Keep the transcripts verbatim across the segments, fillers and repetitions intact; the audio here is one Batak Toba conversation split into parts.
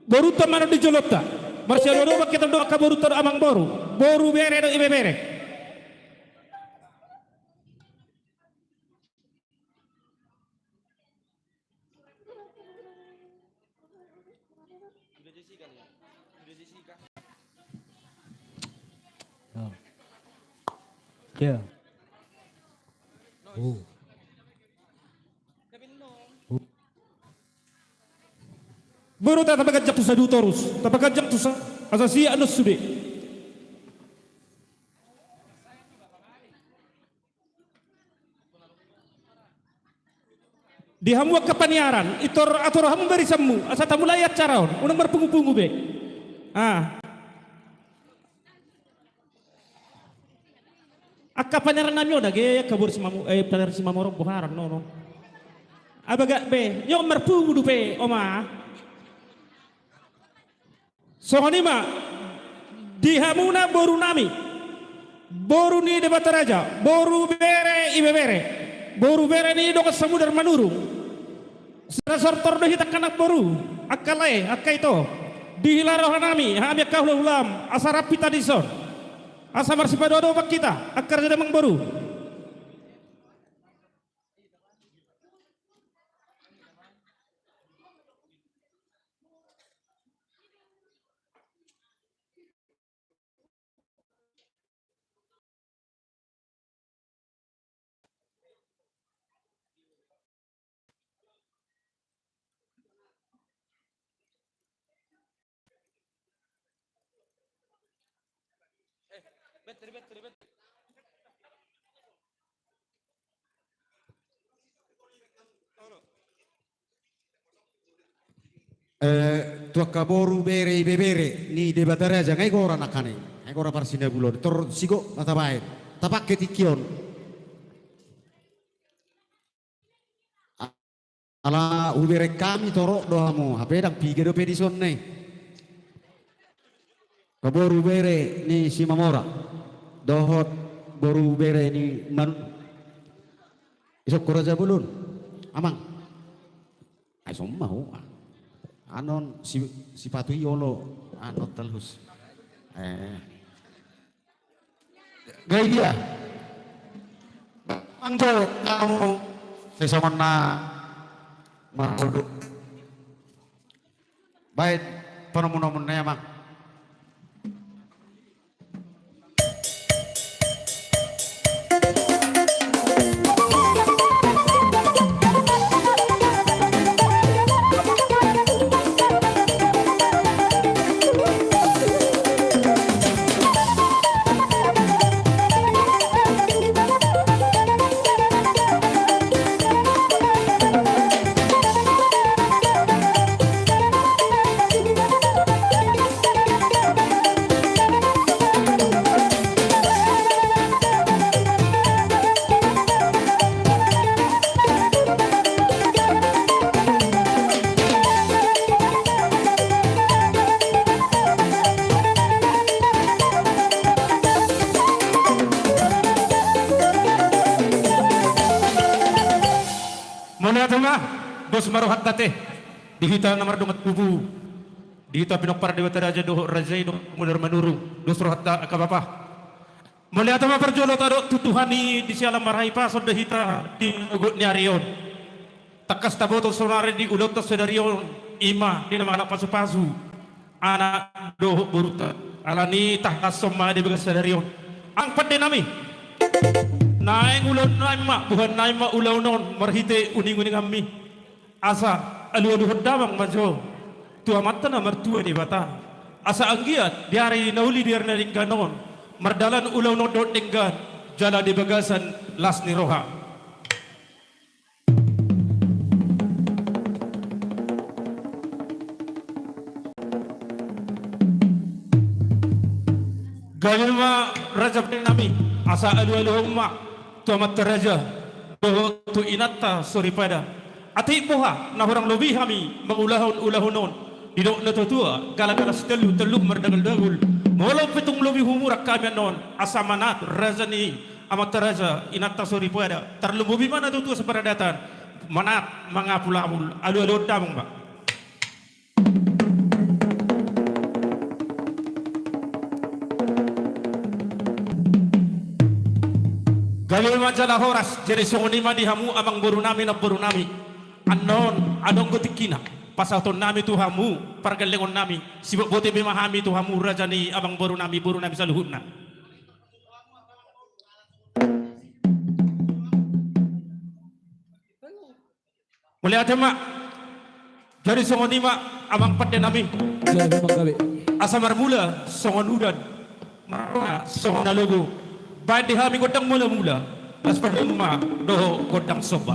Borunta ma on di jolonta. Marsiadodopan hita do angka borunta dohot amangboru. Boru, bere dohot ibebere. Boru, tapaganjang tusa do torus, tapaganjang tusa, asa sian on sude. Di hamu angka paniaran, intor atur hamu barisanmu, asa tamulai acara on, unang marpungupungu be. Ah. Angka paniaran nami on age, angka boru Simamo-, eh, paniaran Simamora on boharon, no, no. Abagak be, nunga marpungu dope, oma. Songon i ma, di hamuna boru nami, boru ni Debata Raja, boru, bere, ibebere, boru, bere ni dongan Samudar Manurung. Sada sortor do hita angka namboru, angka lae, angka ito, dihilala roha nami, hami angka hulahulam, asa rap hita dison, asa marsipadodopan hita angka raja ni amangboru. Eh, tu angka boru, bere, ibebere ni Debata Raja, nga igora nangkaning, nga igora parsinabulon, tor sigok ma tabaen, tapangke tingki on. Ala hubereng hami torop do hamu, hape ndang piga dope dison, ne. Angka boru, bere ni Simamora dohot boru, bere ni Manu-, ison ho raja bolon, amang. Ai son ma ho. Anon si, sipatu i olo, anon talus. Eh. Gai dia. Amang jo, kamu sesongon na marhuduk. Baen panomunomuna, amang. Mauliate ma, dos ma rohanta te. Di hita na mardongan tubu, di hita pinompar Debata Raja dohot raja i dohot Samudar Manurung, dos rohanta angka bapa. Mauliate ma parjolo tadok tu Tuhan i di siala marhahipason do hita di nogot ni ari on. Tangkas taboto saonari di ulaonta sadari on, i ma di na mangalap pasupasu anak dohot borunta. Alani i tahaholongon ma di bagasan sadari on. Amang pande nami, naeng ulaon nami ma, boha nami ma ulaon on marhite uninguninganmi. Asa alualuhon damang ma jo tu Amanta na martua Debata, asa anggiat di ari na uli di ari na denggan on mardalan ulaon on dohot denggan jala di bagasan las ni roha. Gabe ma raja pande nami, asa alualuhon ma tu amanta raja dohot tu inanta soripada. Atik boha na hurang lobi hami mangulahon ulaon on, didok na tuatua, galagala sitolu, tolu mardaguldagul. Molo pe tung lobi humurang hami annon, asa manat raja ni amanta raja, inanta soripada, tarlumobi ma na tuatua saparadatan, manat mangapulapul, alualuhon damang ma. Gabe ma jala horas. Jadi songon i ma di hamu amangborunami, namborunami. Annon adong do tingkina pasahatonnami tu hamu pargellengonnami. Sibotboti be ma hami tu hamu raja ni amangborunami, borunami saluhutna. Mauliate ma. Jadi songon i ma amang pandenami. Jadi ma gabe. Asa marmula songon udan, marroha songon na lobo. Baen di hami gondang mulamula, laos padomu ma dohot gondang somba.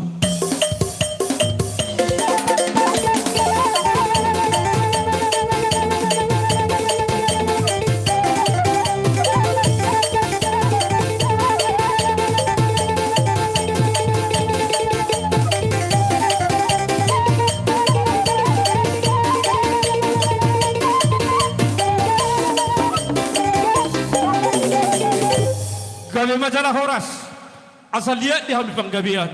Gabe ma jala horas. Asa liat di hami panggabean,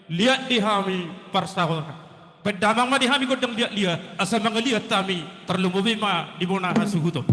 liat di hami parsaoran. Baen damang ma di hami gondang liat-liat, asa mangaliat hami, tarlumobi ma di bona hasuhuton.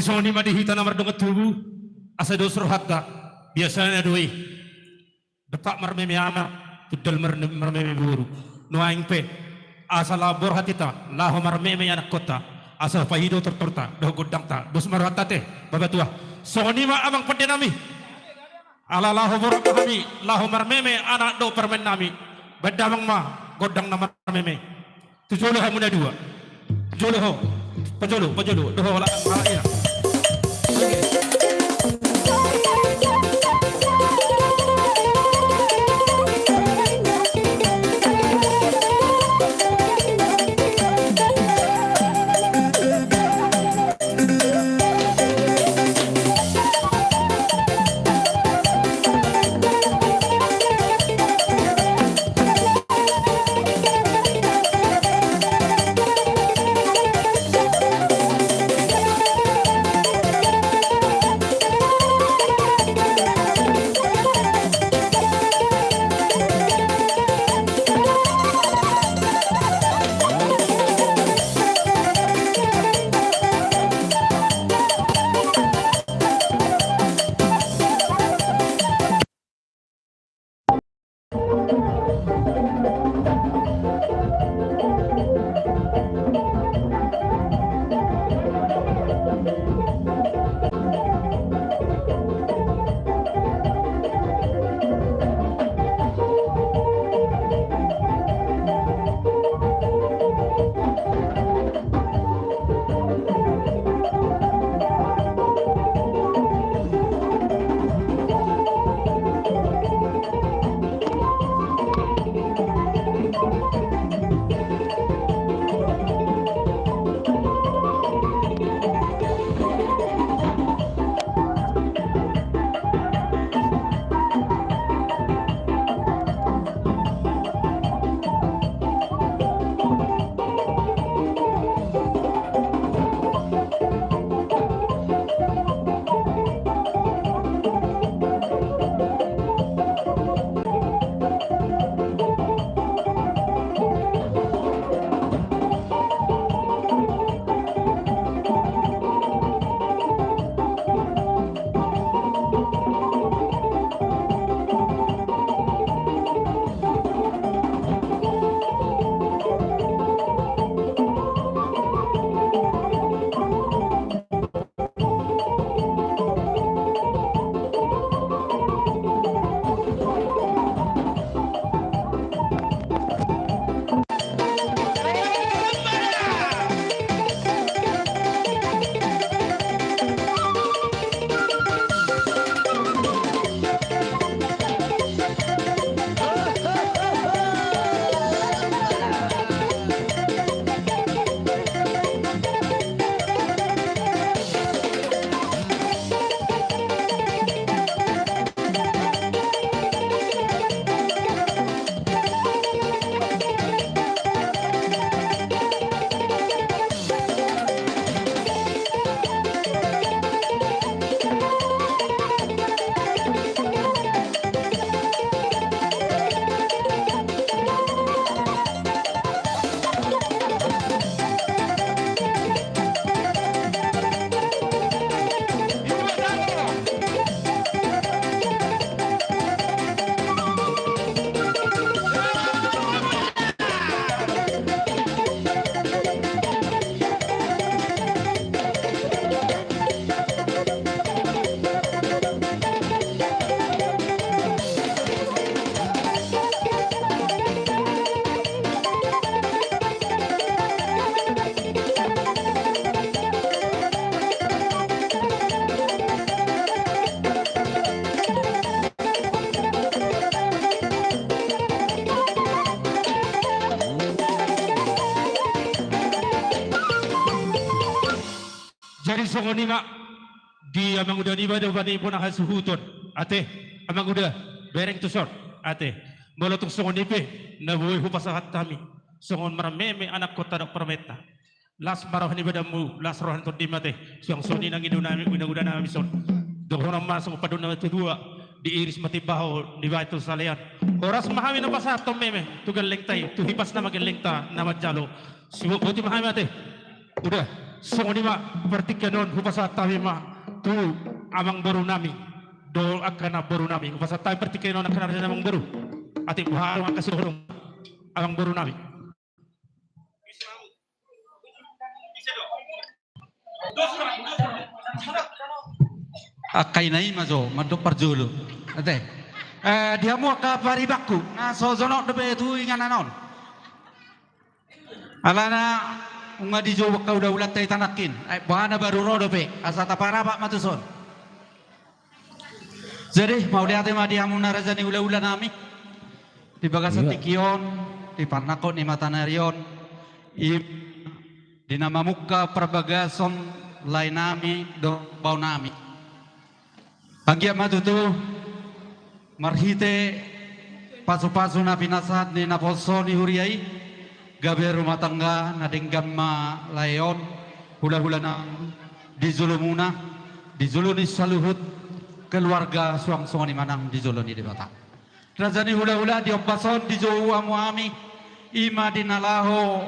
Songon i ma di hita na mardongan tubu, asa dos rohanta, biasana do i. Dompak marmeme ama, tundal mar-, marmeme boru. Nuaeng pe, asa laho borhat hita, laho marmeme anakkonta, asa paida tortorta dohot gondangta, dos ma rohanta ate, bapatua. Songon i ma amang pande nami. Ala laho borhat ma hami, laho marmeme anak dohot parumaen nami. Baen damang ma gondang na marmeme. Tu jolo hamu na dua. Jolo ho. Pajolo, pajolo. Dohot ala, ala ina. Jadi songon i ma di amanguda niba do bani bona hasuhuton. Ate, amanguda, bereng tuson. Ate, molo tung songon i pe na boi hupasahat hami songon marmeme anakkonta dohot parumaenta. Las ma roha ni badanmu, las roha ni tondimi ate. Suang songon i nang inanami, inanguda nami son. Dohonon ma songon pandohan na tuatua, diiris ma timbaho, dibahen tu salean. Horas ma hami na pasahathon meme tu gellengta i, tu hipasna ma gellengta na manjalo. Siboan boti ma hami ate. Uda. Songon i ma partingkian on hupasahat hami ma tu amangboru nami dohot angka namboru nami. Hupasahat hami partingkian on angka na raja ni amangboru. Atik boha do angka sidohonon amangboru nami. Angka ina i ma jo mandok parjolo. Ate. Eh, di hamu angka paribanku na so jonok dope tu inganan on. Alana nunga dijou angka hulahulanta i tanangkin. Eh, boha na baru ro dope asa taparapat ma tuson. Jadi mauliate ma di hamu na raja ni hulahula nami. Di bagasan tingki on, di parnangkok ni mataniari on, i di na mamungka parbagason lae nami dohot bao nami. Anggiat ma tutu marhite pasupasu na pinasahat ni naposo ni huria i, gabe rumah tangga na denggan ma lae on, hulahula nang di jolomuna, di jolo ni saluhut keluarga suang songon i ma nang di jolo ni Debata. Raja ni hulahula, di ombas on dijou hamu hami, i ma di na laho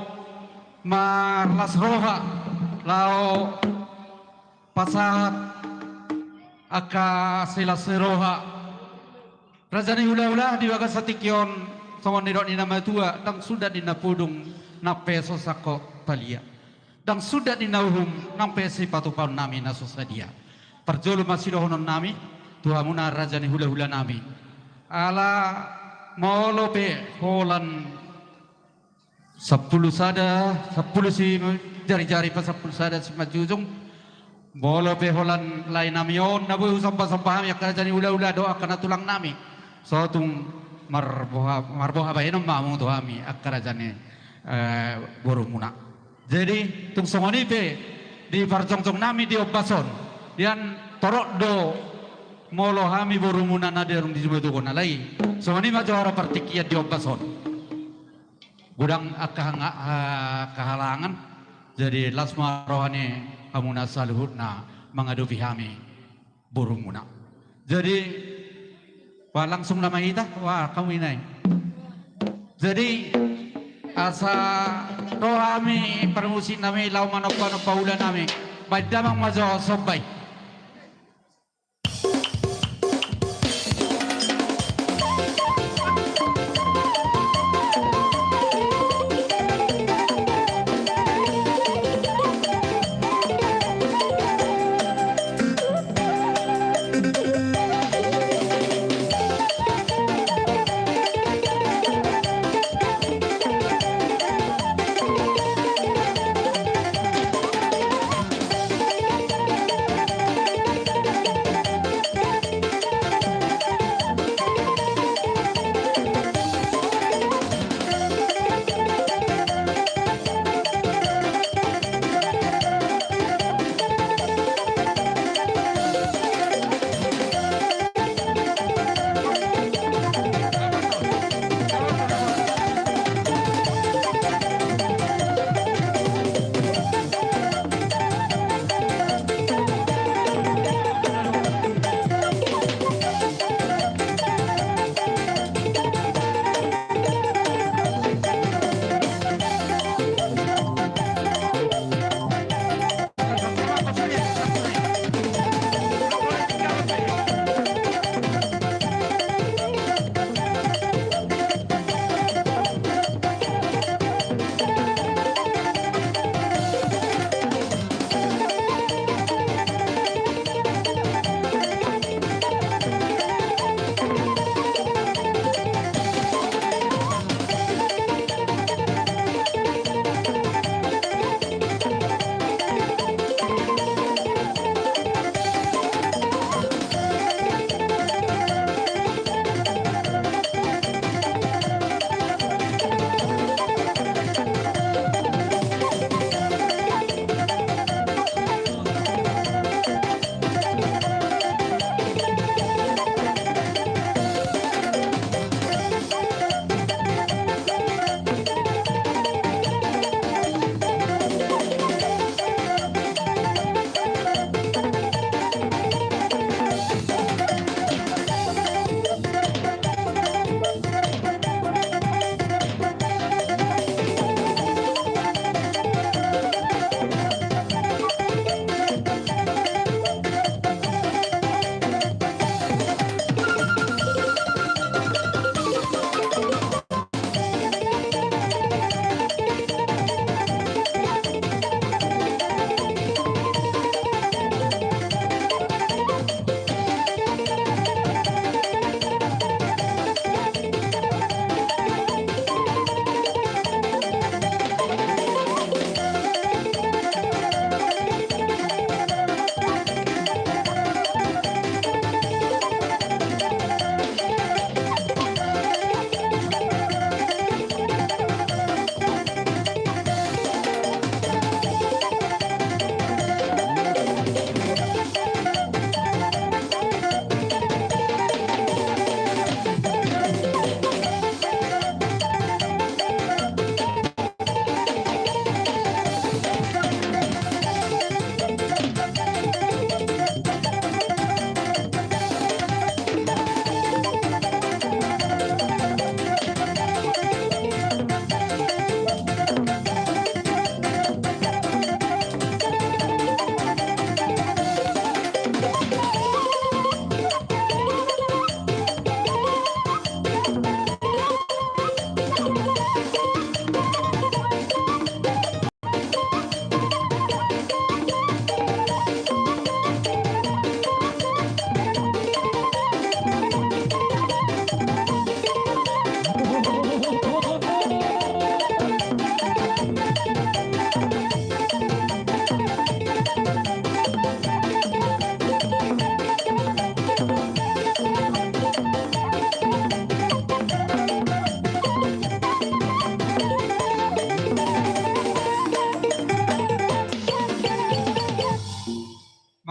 marlas roha, laho pasahat angka silas ni roha. Raja ni hulahula, di bagasan tingki on songon nidok ni na matua, ndang suda ninna pudung nang pe so sangkot palia. Ndang suda ninna uhum nang pe sipatupaon nami na so sadia. Parjolo ma sidohonon nami tu hamuna raja ni hulahula nami. Ala molo pe holan sampulu sada, sampulu si jarijari pasampulu sada simanjujung. Molo pe holan lae nami on na boi husombasomba hami angka raja ni hulahula dohot angka na tulang nami, so tung marboha, marboha bahenon ma hamu tu hami angka raja ni, eh, borumuna. Jadi tung songon i pe di parjongjong nami di ombas on, dian torop do molo hami borumuna na adong di jumatuhon, alai songon i ma jo hara partingkian di ombas on. Godang angka hanga-, ha-, hahalangan, jadi las ma roha ni hamuna saluhutna mangadopi hami borumuna. Jadi, wah, langsung nama hita, wah, hamu ina i. Jadi asa ro hami parmusik nami laho manombanomba ulaon nami. Baen damang ma jo somba i.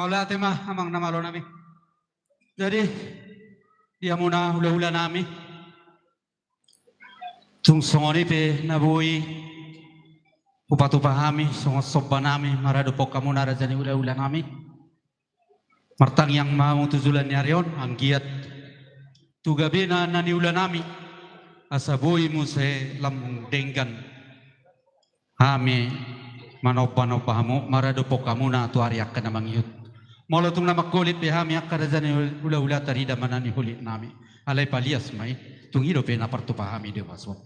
Mauliate ma amang na malo nami. Jadi di hamuna hulahula nami, tung songon i pe na boi hupatupa hami songon somba nami maradophon hamuna raja ni hulahula nami. Martangiang ma hamu tu joloan ni ari on, anggiat tu gabena na niula nami, asa boi muse lambung denggan hami manombanomba hamu maradophon hamuna tu ari angka na mangihut. Molo tung na mangholit pe hami angka raja ni hulahula, tarida ma na niholit nami. Alai palias ma i, tung i dope na partupa hami di ombas on.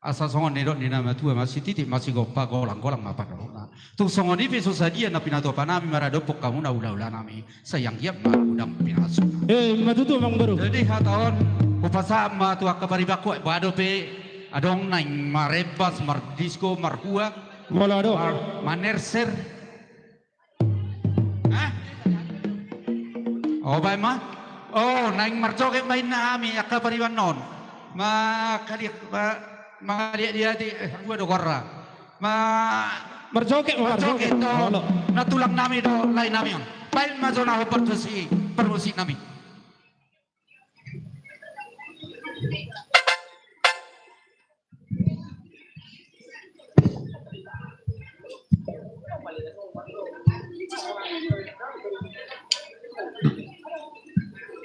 Asa songon nidok ni na matua ma, sititik ma sigompa, golanggolang ma pandohotna. Tung songon i pe so sadia na pinatupa nami maradophon hamuna hulahula nami, sai anggiat ma godang pinasuna. Eh, ima tutu amang boru. Jadi hata on hupasahat ma tu angka paribanku, ba dope adong naeng marembas, mardisko, marhua, molo adong, mar-, manerser. Hah? O, baen ma. O, naeng marjoget ma inna hami angka pariban on. Ma kali, ma, mangaliat di hati, eh, hua do gorra. Ma marjoget ma, marjoget, marjoget do. Olo. Na tulang nami do lae nami on. Baen ma jo na ho parmusik, parmusik nami.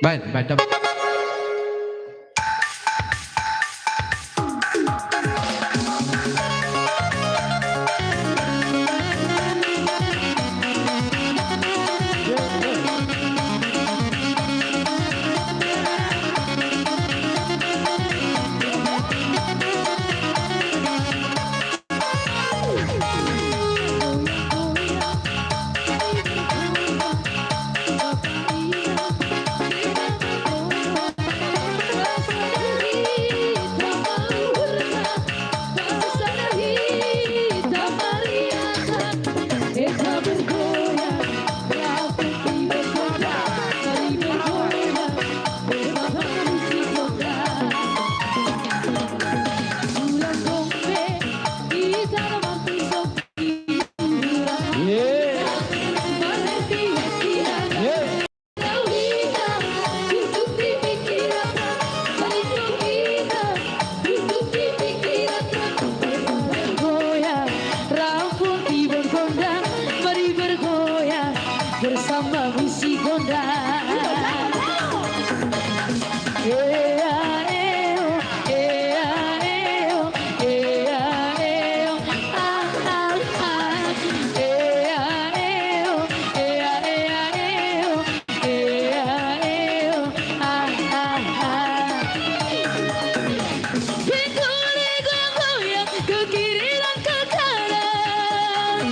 Baen, baen, dam. Bersama musik gondang. Ea, eo, ea, eo, ea, eo, ah, ah, ah. Ea, eo, ea, ea, eo, ea, eo, ah, ah, ah. Pingkuli goyang-goyang ke kiri dan ke kanan.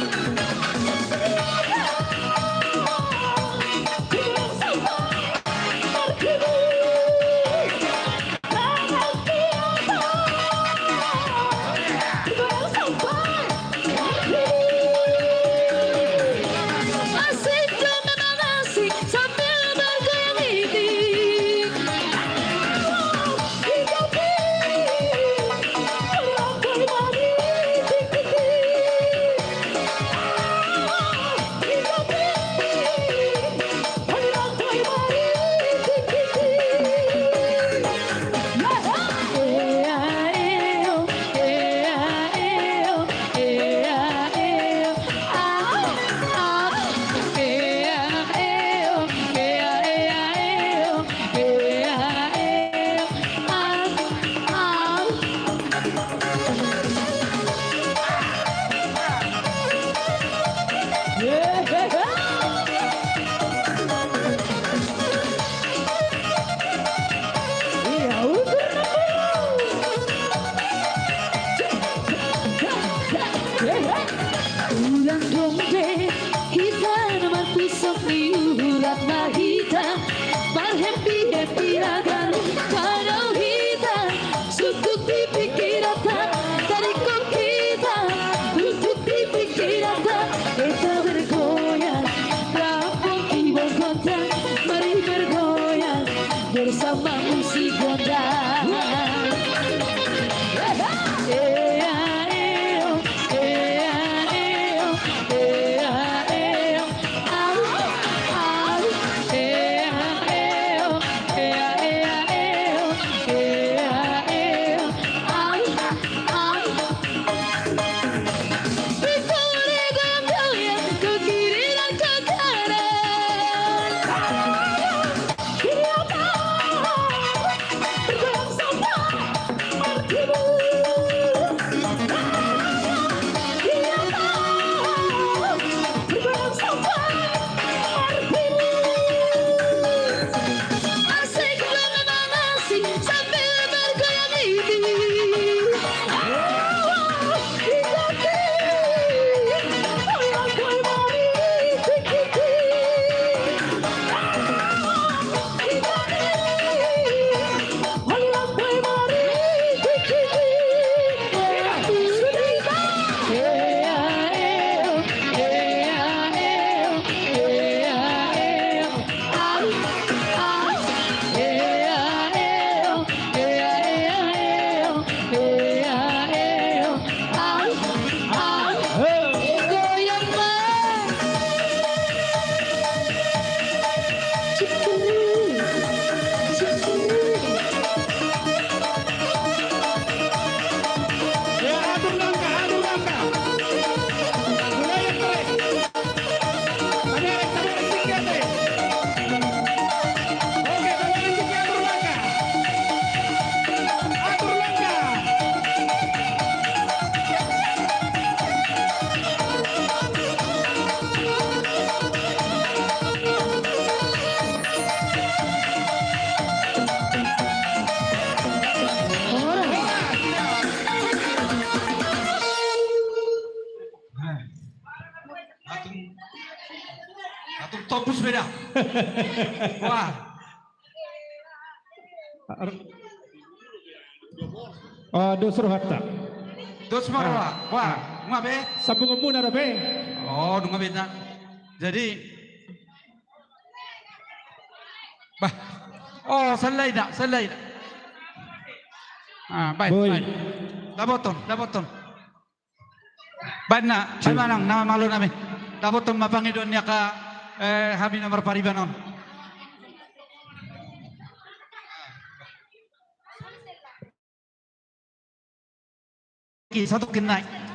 Ulang dombe hita na marpusok ni urat ma hita, marhempi-hempi raga ni panau hita, suntuk di pingkiranta, taringkot hita, suntuk di pingkiranta, eta bergoyang, rampung kibor gontang, mari bergoyang bersama musik gondang. Ea, eo, ea, eo, ea, eo, ah, ah. Beda. Wah. Ar-, ah, dos rohanta. Dos ma roha. Ah. Wah, ah. Nunga be? Sambungonmuna dope. Oh, nunga be na. Jadi, bah. Oh, salah ida, salah ida. Ah, baik, baik. Dapothon, dapothon. Baen na, baen manang na malo nami. Dapothon ma pangidoan ni angka, eh, hami na marpariban on. Ki, satu kenai.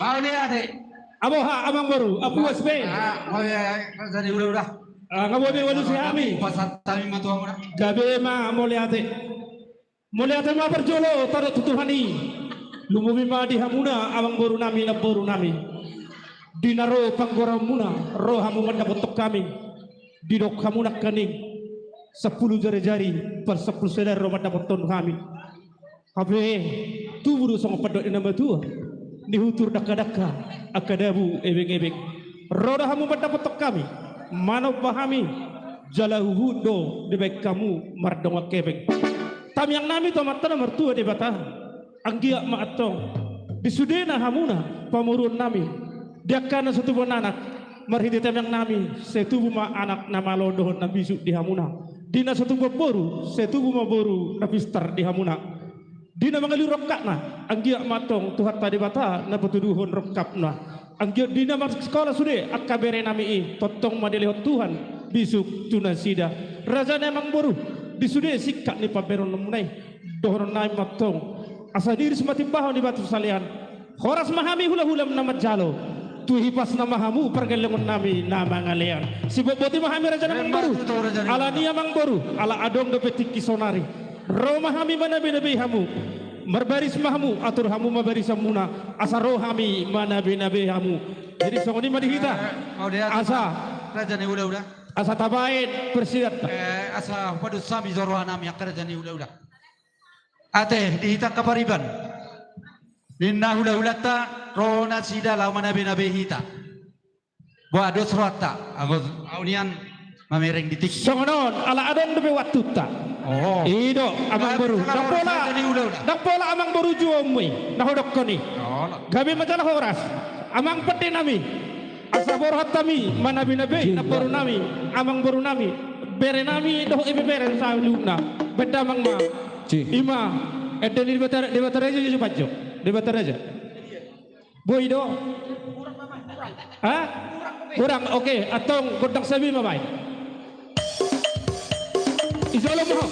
Mauliate. Aboha, amangboru, apuas be. Ah, mauliate, raja ni hulahula. Ah, nga boi be ualusi hami. Pasahat hami ma tu hamuna. Gabe ma, mauliate. Mauliate ma parjolo tadok tu Tuhan i. Lumobi ma di hamuna, amangboru nami, namboru nami. Di na ro panggoraonmuna, ro hamu mandapothon hami. Didok hamu nangkaning, sampulu jarijari, pasampulu sadari ro mandapothon hami. Hape tubu do songon pandok ni na matua, nihutur dangkadangka, angka dabu ebengebeng. Ro do hamu mandapothon hami, manomba hami, jala huhut do dibaen hamu mardongan hepeng. Tamiang nami tu Amanta na martua Debata, anggiat ma antong di sudena hamuna pamoruon nami, di angka na so tubuan anak, marhite tamiang nami sai tubu ma anak na malo dohot na bisuk di hamuna. Di na so tubuan boru sai tubu ma boru na pistar di hamuna. Di na mangalului rongkapna, anggiat ma antong Tuhanta Debata na patuduhon rongkapna. Anggiat di na marsikola sude angka bere nami i, tongtong ma dilehon Tuhan bisuk tu nasida. Raja ni amangboru, di sude singkat ni pabereonmuna i, dohonon nami ma antong, asa niris ma timbahon di batu salean. Horas ma hami hulahulam na manjalo, tu hipasna ma hamu pargellengon nami na mangalean. Sibotboti ma hami raja ni amangboru. Ala ni amangboru, ala adong dope tingki saonari, ro ma hami manabinabei hamu. Marbaris ma hamu, atur hamu ma barisanmuna, asa ro hami manabinabei hamu. Jadi songon i ma di hita. Eh, mauliate, asa raja ni hulahula. Asa tabaen parsideanta. Eh, asa hupados hami jo roha nami angka raja ni hulahula. Ate, di hita angka pariban. Ninna hulahulanta, ro nasida laho manabinabei hita. Boha, dos rohanta, anggo au nian mamereng di tingki. Songon on, ala adong dope waktunta. Oh. I do, amangboru. Ndang pola, ndang pola amangboru juaonmu i na hudokkon i. Gabe ma jala horas, amang pande nami. Asa borhat hami manabinabei namboru nami, amangboru nami, bere nami dohot ibebere saluhutna. Baen damang ma. I ma ende ni Debata, Debata Raja Jesu Panjok. Debata Raja. Boi do? Ha? Kurang, oke. Antong gondang sabi ma baen. Ijolo ma ho.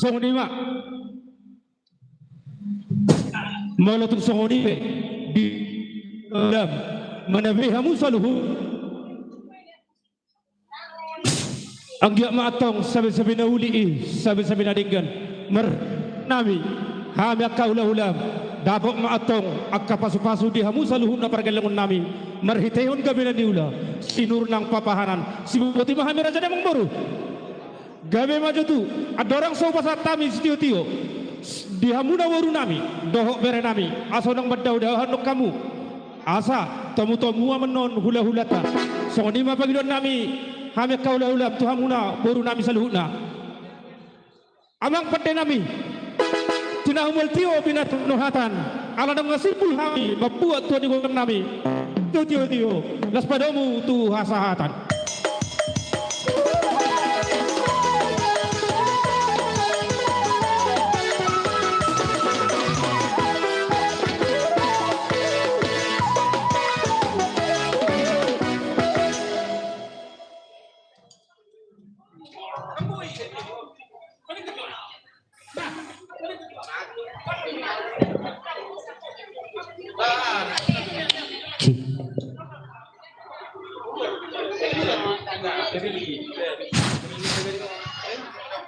Songon i ma. Molo tung songon i pe di lam manabe hamu saluhut. Anggiat ma antong sabe-sabe na uli i, sabe-sabe na denggan. Mar nami, hami angka hula-hula, dapot ma antong angka pasu-pasu di hamu saluhutna pargellengonnami. Marhitehon gabe na niula, sinur nang papahanan, siboti ma hami raja ni amangboru. Gabe ma jo tu andorang so hupasahat hami sitio-tio di hamuna borunami dohot berenami, asa unang mandao-daohon hamu. Asa tomu-tomu ma annon hula-hulanta. Songon i ma pangidoannami, hami angka hula-hula, tu hamuna borunami saluhutna. Amang pandenami, tinahu mual tio binatang nohatan, ala nunga simpul hami mambuat tua ni goluannami. Tio-tio, las padomu tu hasahatan.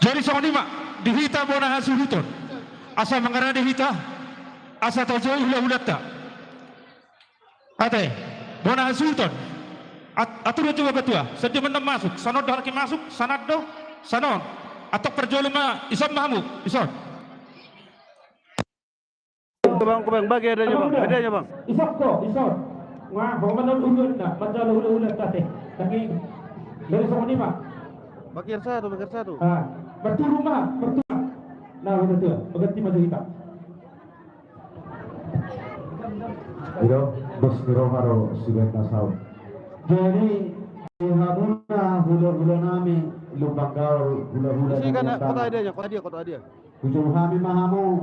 Jadi songon i ma di hita bona hasuhuton, asa mangarade hita, asa tajou hula-hulanta. Ate, bona hasuhuton. At-, atur jo batua, sadia ma annon masuk, sanon do halak i masuk, sanon do, sanon. Antong parjolo ma, ison ma hamu, ison. Bang, bang, bagi adanya, bang, adanya, bang. Ison do, ison. Wah, ho ma annon uluan na, manjalo hula-hula tate. Tapi dari songon i ma. Bagi satu, bagi satu. Ah, berturu ma, berturu. Nah, udah tuh, berganti maju kita. Ido, bos ni roha do sibaen na saut. Jadi, di hamuna hula-hula nami, Lumban Gaol, hula-hula. Isi kan, kota dia, kota dia, kota dia. Hujou hami ma hamu,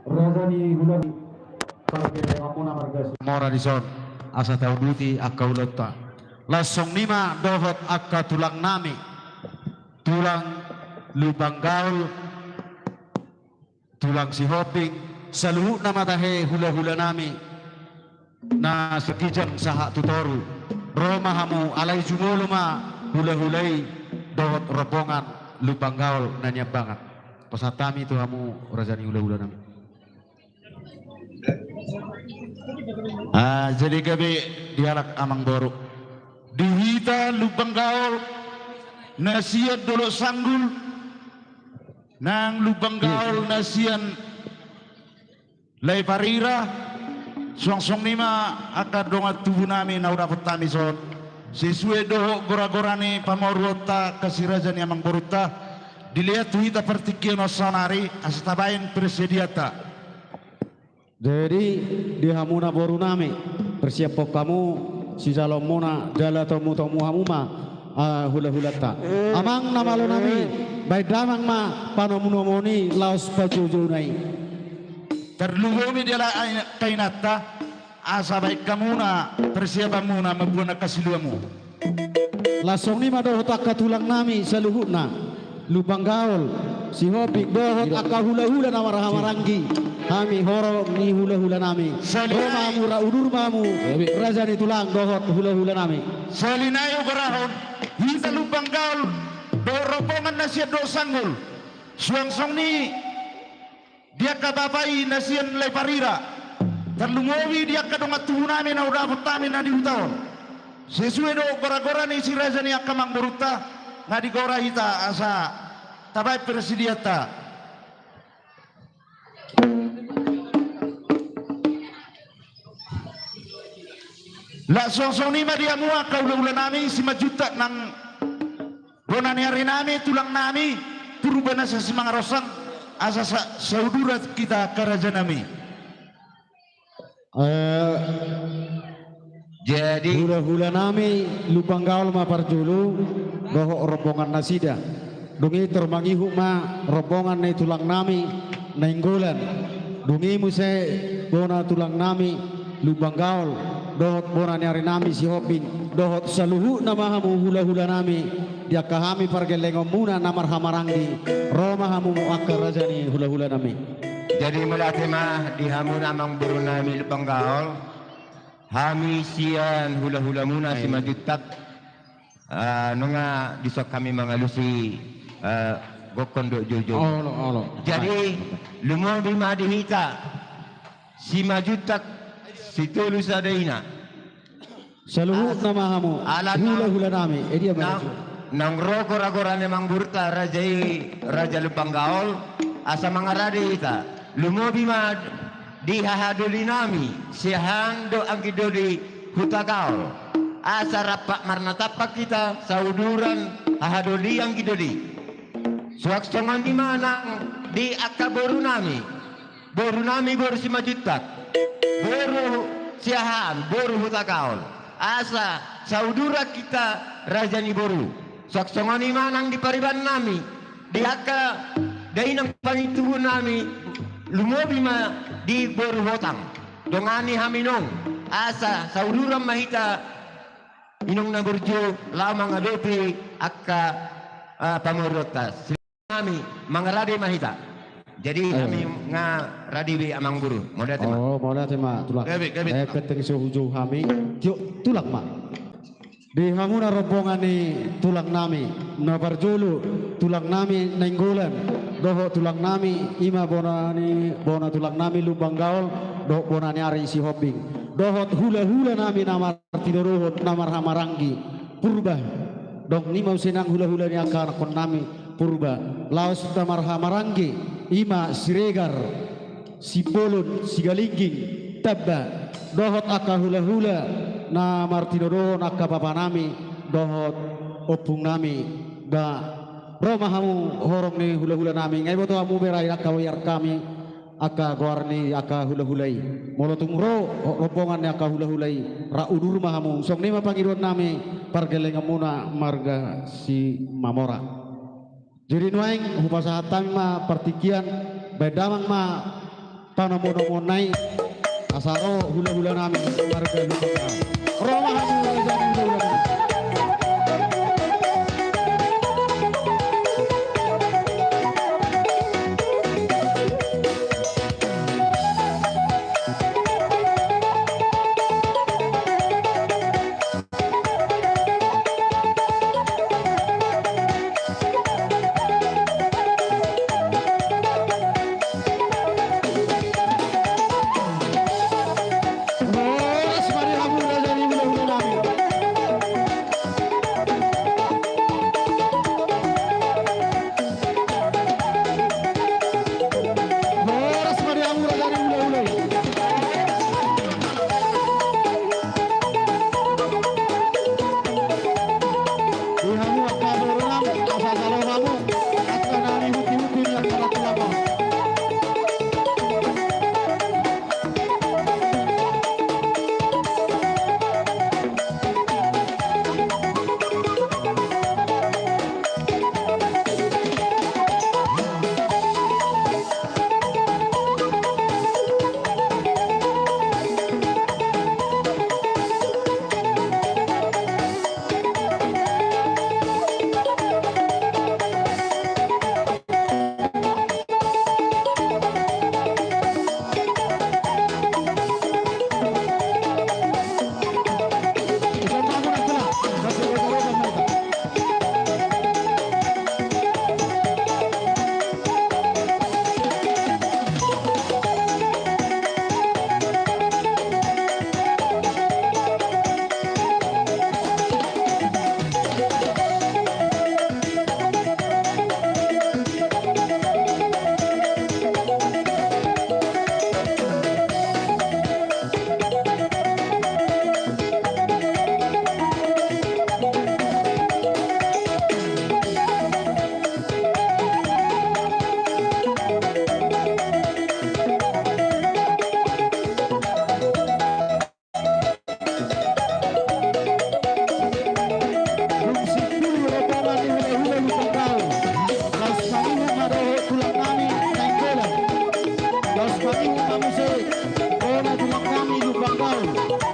raja ni hula ni. Pargellengonna marga Sumora dison, asa tauduti angka ulaonta. Laos songon i ma dohot angka tulang nami, tulang Lumban Gaol, tulang Sihombing, saluhutna ma tahe hula-hula nami na sian ginjang sahat tu toru. Ro ma hamu, alai jumolo ma hula-hula i dohot rombongan Lumban Gaol na niambangan. Pasahat hami tu hamu raja ni hula-hula nami. Ah, jadi gabe dialap amangboru. Di hita Lumban Gaol na sian Dolok Sanggul, nang Lumban Gaol na sian Lai Parira, suang songon i ma angka dongan tubu nami na hudapot hami son, sesuai dohot gora-gora ni pamoruonta, angka si raja ni amangborunta, dilean tu hita partingkian on saonari, asa tabaen persediaanta. Jadi, di hamuna boru nami, persiaphon hamu sijaloonmuna jala tomu-tomu hamu ma, ah, hula-hulanta. Amang na malo nami, baen damang ma panomu-nomuon i laos pajoujou na i. Tarlumobi di halak ai-, angka inanta, asa baen hamuna persiapanmuna mamboan angka siluamu. Laos songon i ma dohot angka tulang nami saluhutna, Lumban Gaol, Sihombing, dohot angka hula-hula na marhahamaranggi, hami horong ni hula-hula nami. Ro ma hamu, ra udur ma hamu, raja ni tulang dohot hula-hula nami. Sahali nai hugorahon, hita Lumban Gaol dohot rombongan na sian Dolok Sanggul, suang songon i di angka bapa i na sian Lai Parira, tarlumobi di angka dongan tubu nami na hudapot hami na di huta on, sesuai dohot gora-gora ni si raja ni angka amangborunta, na digora hita asa tabaen persediaanta. Laos suang songon i ma di hamu angka hula-hula nami, Simanjuntak nang bona ni ari nami, tulang nami Purba na Simangarongsang, asa sa-, sauduran hita angka raja nami. Eh, jadi hula-hula nami Lumban Gaol ma parjolo dohot rombongan nasida. Dung i tor mangihut ma rombongan ni tulang nami Nainggolan. Dung i muse bona tulang nami Lumban Gaol dohot bona ni ari nami Sihombing dohot saluhutna ma hamu hula-hula nami di angka hami pargellengonmuna na marhahamaranggi, ro ma hamu angka raja ni hulahulanami. Jadi mauliate ma di hamuna amangboru nami Lumban Gaol, hami sian hulahulamuna Simanjuntak, ah, nunga dison hami mangalusi, ah, gokhon dohot joujou. Olo, olo. Jadi lumobi ma di hita Simanjuntak, Sitolu Sada Ina. Saluhutna ma hamu, ala na-, hulahulanami, eh, dia naung, naung ro goragora ni amangborunta raja i, Raja Lumban Gaol, asa mangarade hita. Lumobi ma di hahadolinami, siahaan dohot anggidoli Hutagaol. Asa rap marnatampak hita, sauduran hahadoli anggidoli. Suang songon i ma nang di angka borunami. Borunami boru Simanjuntak, boru Siahaan, boru Hutagaol. Asa sauduran hita raja ni boru. Suang songon i ma nang di paribannami, di angka dainang pangintuhunami, lumobi ma di boru Hotang. Dongani hami nung, asa sauduran ma hita inong na burju laho mangadopi angka, ah, pamoruonta. Hami mangarade ma hita. Jadi, oh, hami nga rade be amangboru. Mauliate ma. Oh, mauliate ma tulang. Gabe, gabe. Eh, tulang. Penting so hujou hami. Tio, tulang ma. Di hamuna rombongan ni tulangnami na parjolo, tulangnami Nainggolan, dohot tulangnami i ma bona ni, bona tulangnami Lumban Gaol, dohot bona ni ari Sihombing, dohot hulahulanami na martinodohon na marhahamaranggi, Purba. Dung i ma muse nang hulahula ni angka anakkonnami Purba, laos na marhahamaranggi i ma Siregar, Simbolon, Sigalingging, Tamba, dohot angka hulahula na martinodohon angka bapanami dohot ompungnami. Ba, ro ma hamu horong ni hulahulanami, nga iboto hamu be ra i angka boarhami, angka goar ni angka hulahula i. Molo tung ro rombongan ni angka hulahula i, ra udur ma hamu. Songon i ma pangidoannami pargellengonmuna marga Simamora. Jadi nuaeng hupasahat hami ma partingkian, baen damang ma panomunomuonna i, asa ro hulahulanami marga Lumban Gaol. Ro ma hamu raja ni hulahulanami. Dung simpul rombongan ni hulahula Lumban Gaol, laos mangihut ma dohot tulang nami Nainggolan. Laos mangihut ma muse bona tulang nami Lumban Gaol,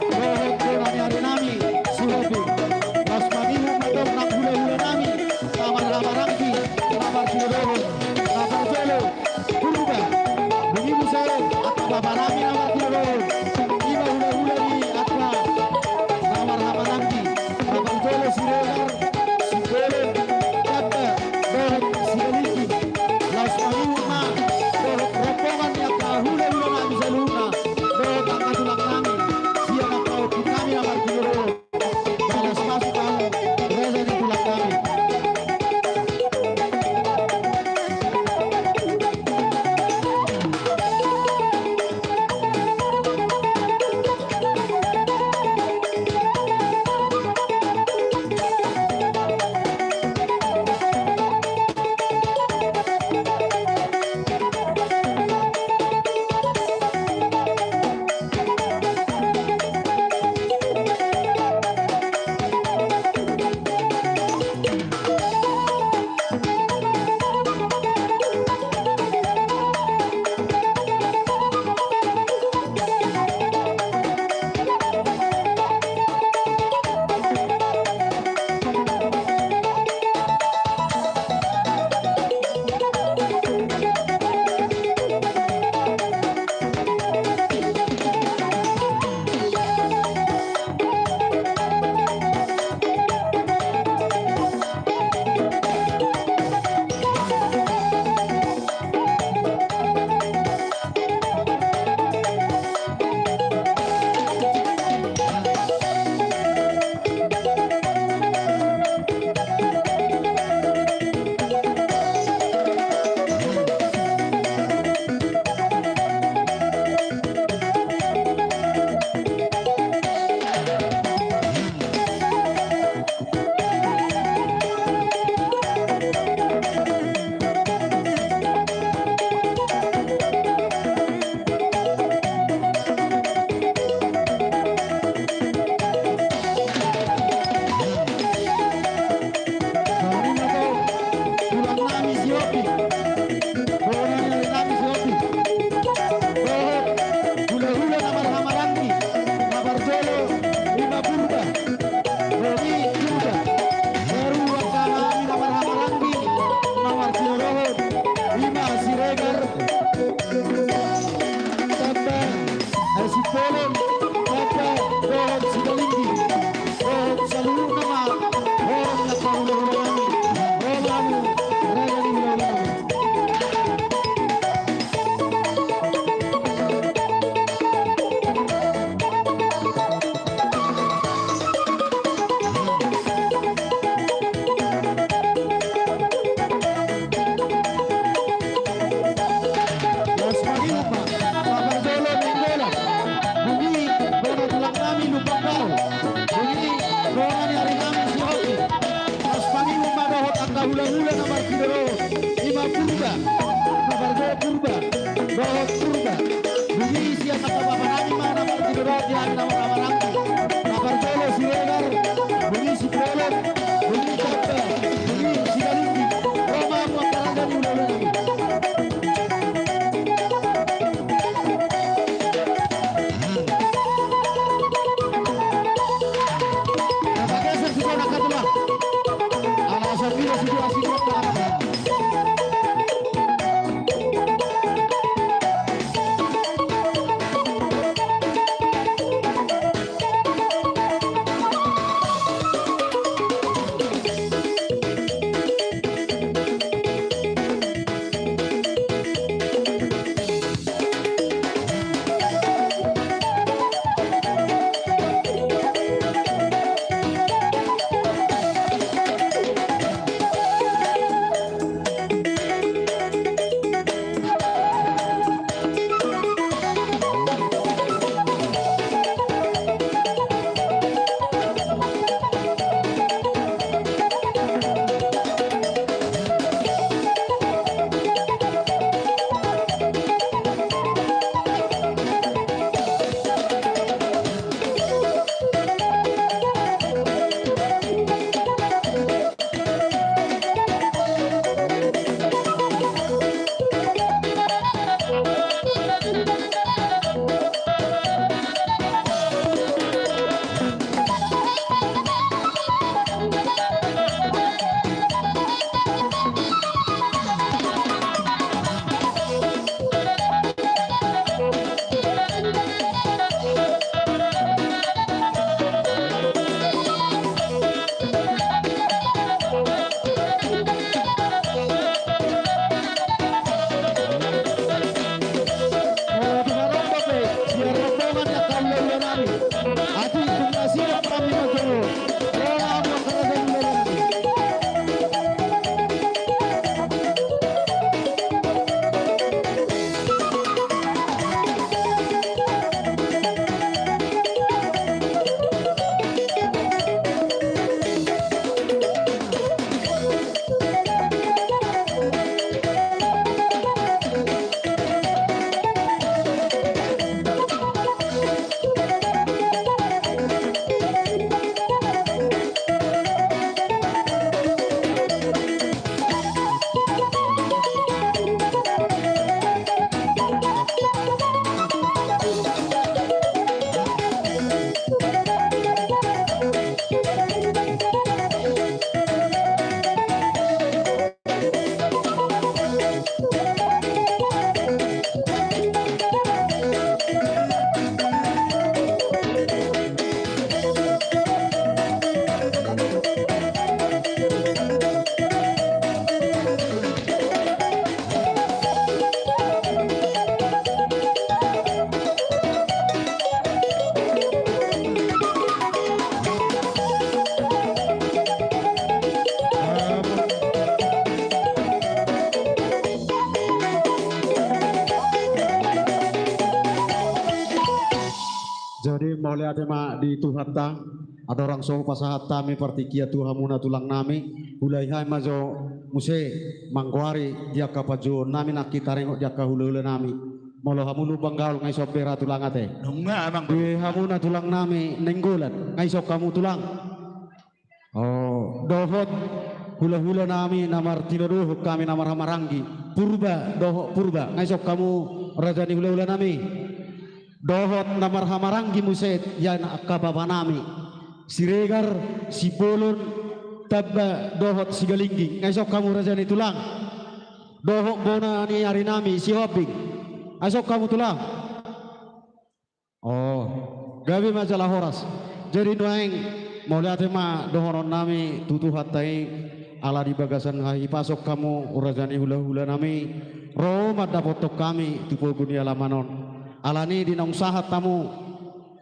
dohot bona ni ari nami Sihombing. Laos mangihut ma tong nang hulahula nami Purba dohot Purba. Dung i sian angka bapa nami ma na martinodohon di hami na marhahamaranggi. Na parjolo Siregar, dung i Simbolon, dung i Tamba, dung i Sigalingging. Ro ma hamu angka raja ni hulahula nami. Ala songon i do situasi ni angka raja. Jadi mauliate ma di Tuhanta. Andorang so hupasahat hami partingkian tu hamuna tulang nami, huulahon hami ma jo muse manggoari di angka panjouon nami nangkin taringot di angka hulahula nami. Molo hamu Lumban Gaol nga ison be ra tulang ate. Nunga amang. Di hamuna tulang nami Nainggolan nga ison hamu tulang. O, dohot hulahula nami na martinodohon hami na marhahamaranggi Purba dohot Purba nga ison hamu raja ni hulahula nami. Dohot na marhahamaranggi muse sian angka bapa nami Siregar, Simbolon, Tamba dohot Sigalingging nga ison hamu raja ni tulang. Dohot bona ni ari nami Sihombing nga ison hamu tulang. O, gabe ma jala horas. Jadi nuaeng mauliate ma dohonon nami tu Tuhanta i ala di bagasan hahipason hamu raja ni hulahula nami ro mandapothon hami tu pogu ni alaman on. Alani di naung sahat hamu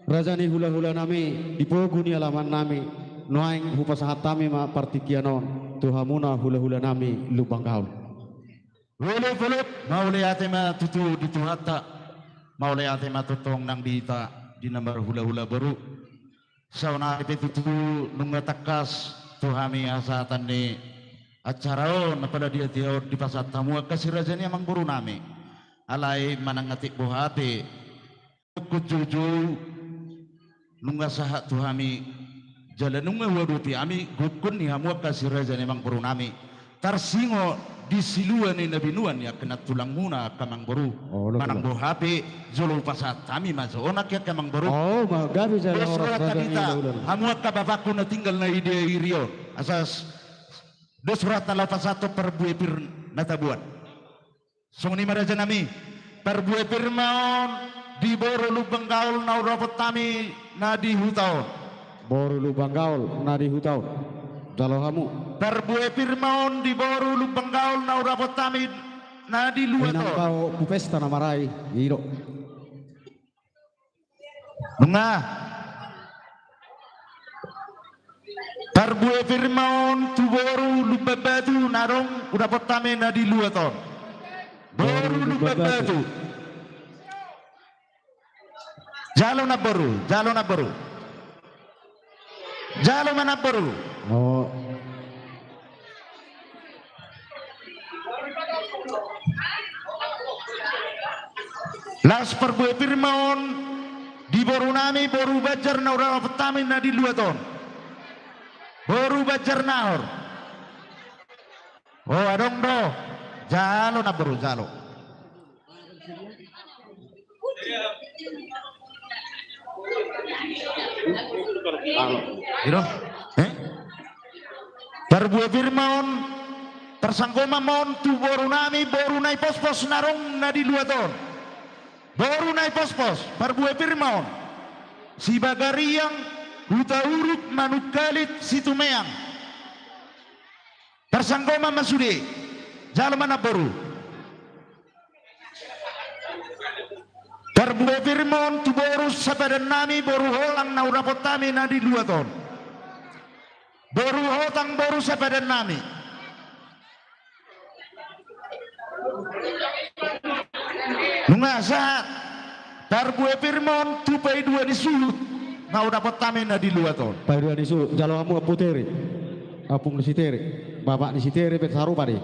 raja ni hulahula nami di pogu ni alaman nami, nuaeng hupasahat hami ma partingkian on tu hamuna hulahula nami Lumban Gaol. Mauliate, mauliate ma tutu di Tuhanta. Mauliate ma tongtong nang di hita di na marhulahula boru. Saonari pe tutu nunga tangkas tu hami hasahatan ni acara on, apala di hatiha on dipasahat hamu angka si raja ni amangboru nami. Alai manang atik boha pe, gokhon joujou, nunga sahat tu hami, jala nunga huadopi hami gokhon ni hamu angka si raja ni amangboru nami. Tarsingot di silua ni na binoan ni angka na tulangmuna angka amangboru. Olo, manang olo. Boha pe, jolo hupasahat hami ma jo on angka amangboru. Oh, ma gabe jala dos horas roha raja ni tadita, ula-ula. Hamu angka bapakku na tinggal na di Dairi on. Asa s-, dos rohanta laho pasahathon parbue pir na taboan. Songon i ma raja nami, parbue pir ma on di boru Lumban Gaol na hudapot hami na di huta on. Boru Lumban Gaol na di huta on. Jalo hamu. Parbue pir ma on di boru Lumban Gaol na hudapot hami na di luat on. Inang bao pupesta na marai, i do. Nunga. Parbue pir ma on tu boru Lumban Batu na adong hudapot hami na di luat on. Boru Lumban Batu. Jalo namboru, jalo namboru. Jalo ma namboru. Oh. Laos parbue pir ma on di boru nami, boru Banjar na hudapot hami na di luat on. Boru Banjar Nahor. Oh, adong do. Jalo namboru, jalo. Iro. Eh? Parbue pir ma on, tarsanggoman ma on tu boru nami, boru Naipospos na adong na di luat on. Boru Naipospos, parbue pir ma on. Sibagariang, Hutauruk, Manungkalit, Situmeang. Tarsanggoman ma sude. Jalo ma namboru. Parbue pir ma on tu boru sapadan nami, boru Holang na hudapot hami na di luat on. Boru Hotang, boru sapadan nami. Nunga sahat. Parbue pir ma on tu paidua ni suhut na hudapot hami na di luat on. Paidua ni suhut, jalo hamu Ompu Tere. Ompung ni si Tere. Bapak ni si Tere pe sarupa do i.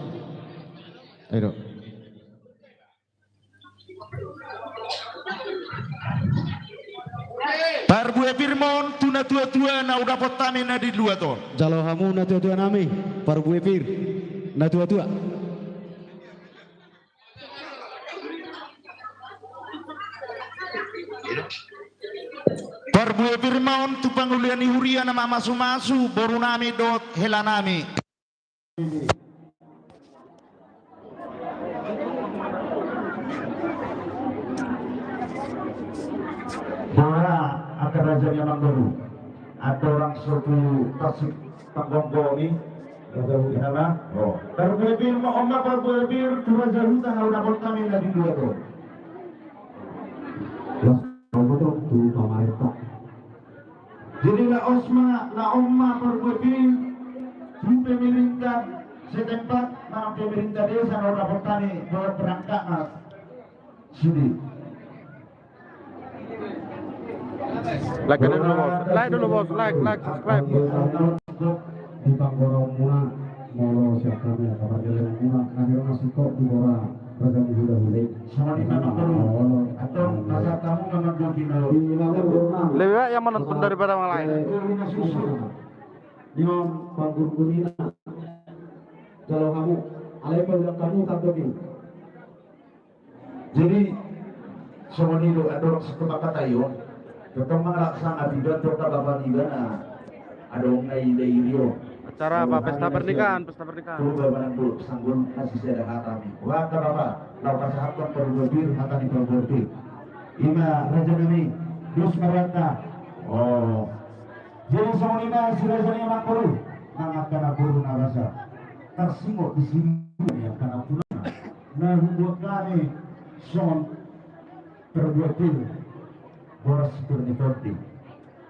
Ayo do. Parbue pir ma on tu natuatua na hudapot hami na di luat on. Jalo hamu natuatua nami, parbue pir. Natuatua. Parbue pir ma on tu pangula ni huria na mamasumasu, boru nami dohot hela nami. Boha angka raja ni amangboru, andorang so tu tasik panggonggomi, raja huta ma. Oh. Parbue pir ma on ma parbue pir tu raja huta na hudapot hami na di luat on. Las, au betul tu pamarenta. Jadi laos ma, laos ma parbue pir tu pemerintah setempat, manang pemerintah desa na hudapot hami dohot perangkat na sude. Like dulu, Bos. Like dulu, Bos. Like, like, subscribe. Di panggoraon muna, molo siap kami, apa dia muna, kami masih kok di bora. Raja ni hulahula. Songon i ma namboru. Atau masa tamu memang dua kilo. Lebih baik yang menonton daripada yang lain. Di on panggurgurina. Jalo hamu, alai paulak hamu tangkap i. Jadi songon i do andorang satu kata i on. Tentang mangalak sanga tiga tentang bapa niba na adong na i Dairi on. Acara apa? Pesta pernikahan, pesta pernikahan. Purba manang dolok sanggul na sisada hata ni. Raka bapa, laho pasahathon parbue pir hata ni parbue pir. I ma raja nami, dos ma rohanta. Oh. Jadi songon i ma si raja ni amangboru, nang angka namboru na rasa. Tarsingot di sini angka namboru na hubuat hami songon parbue pir boras pir ni tondi.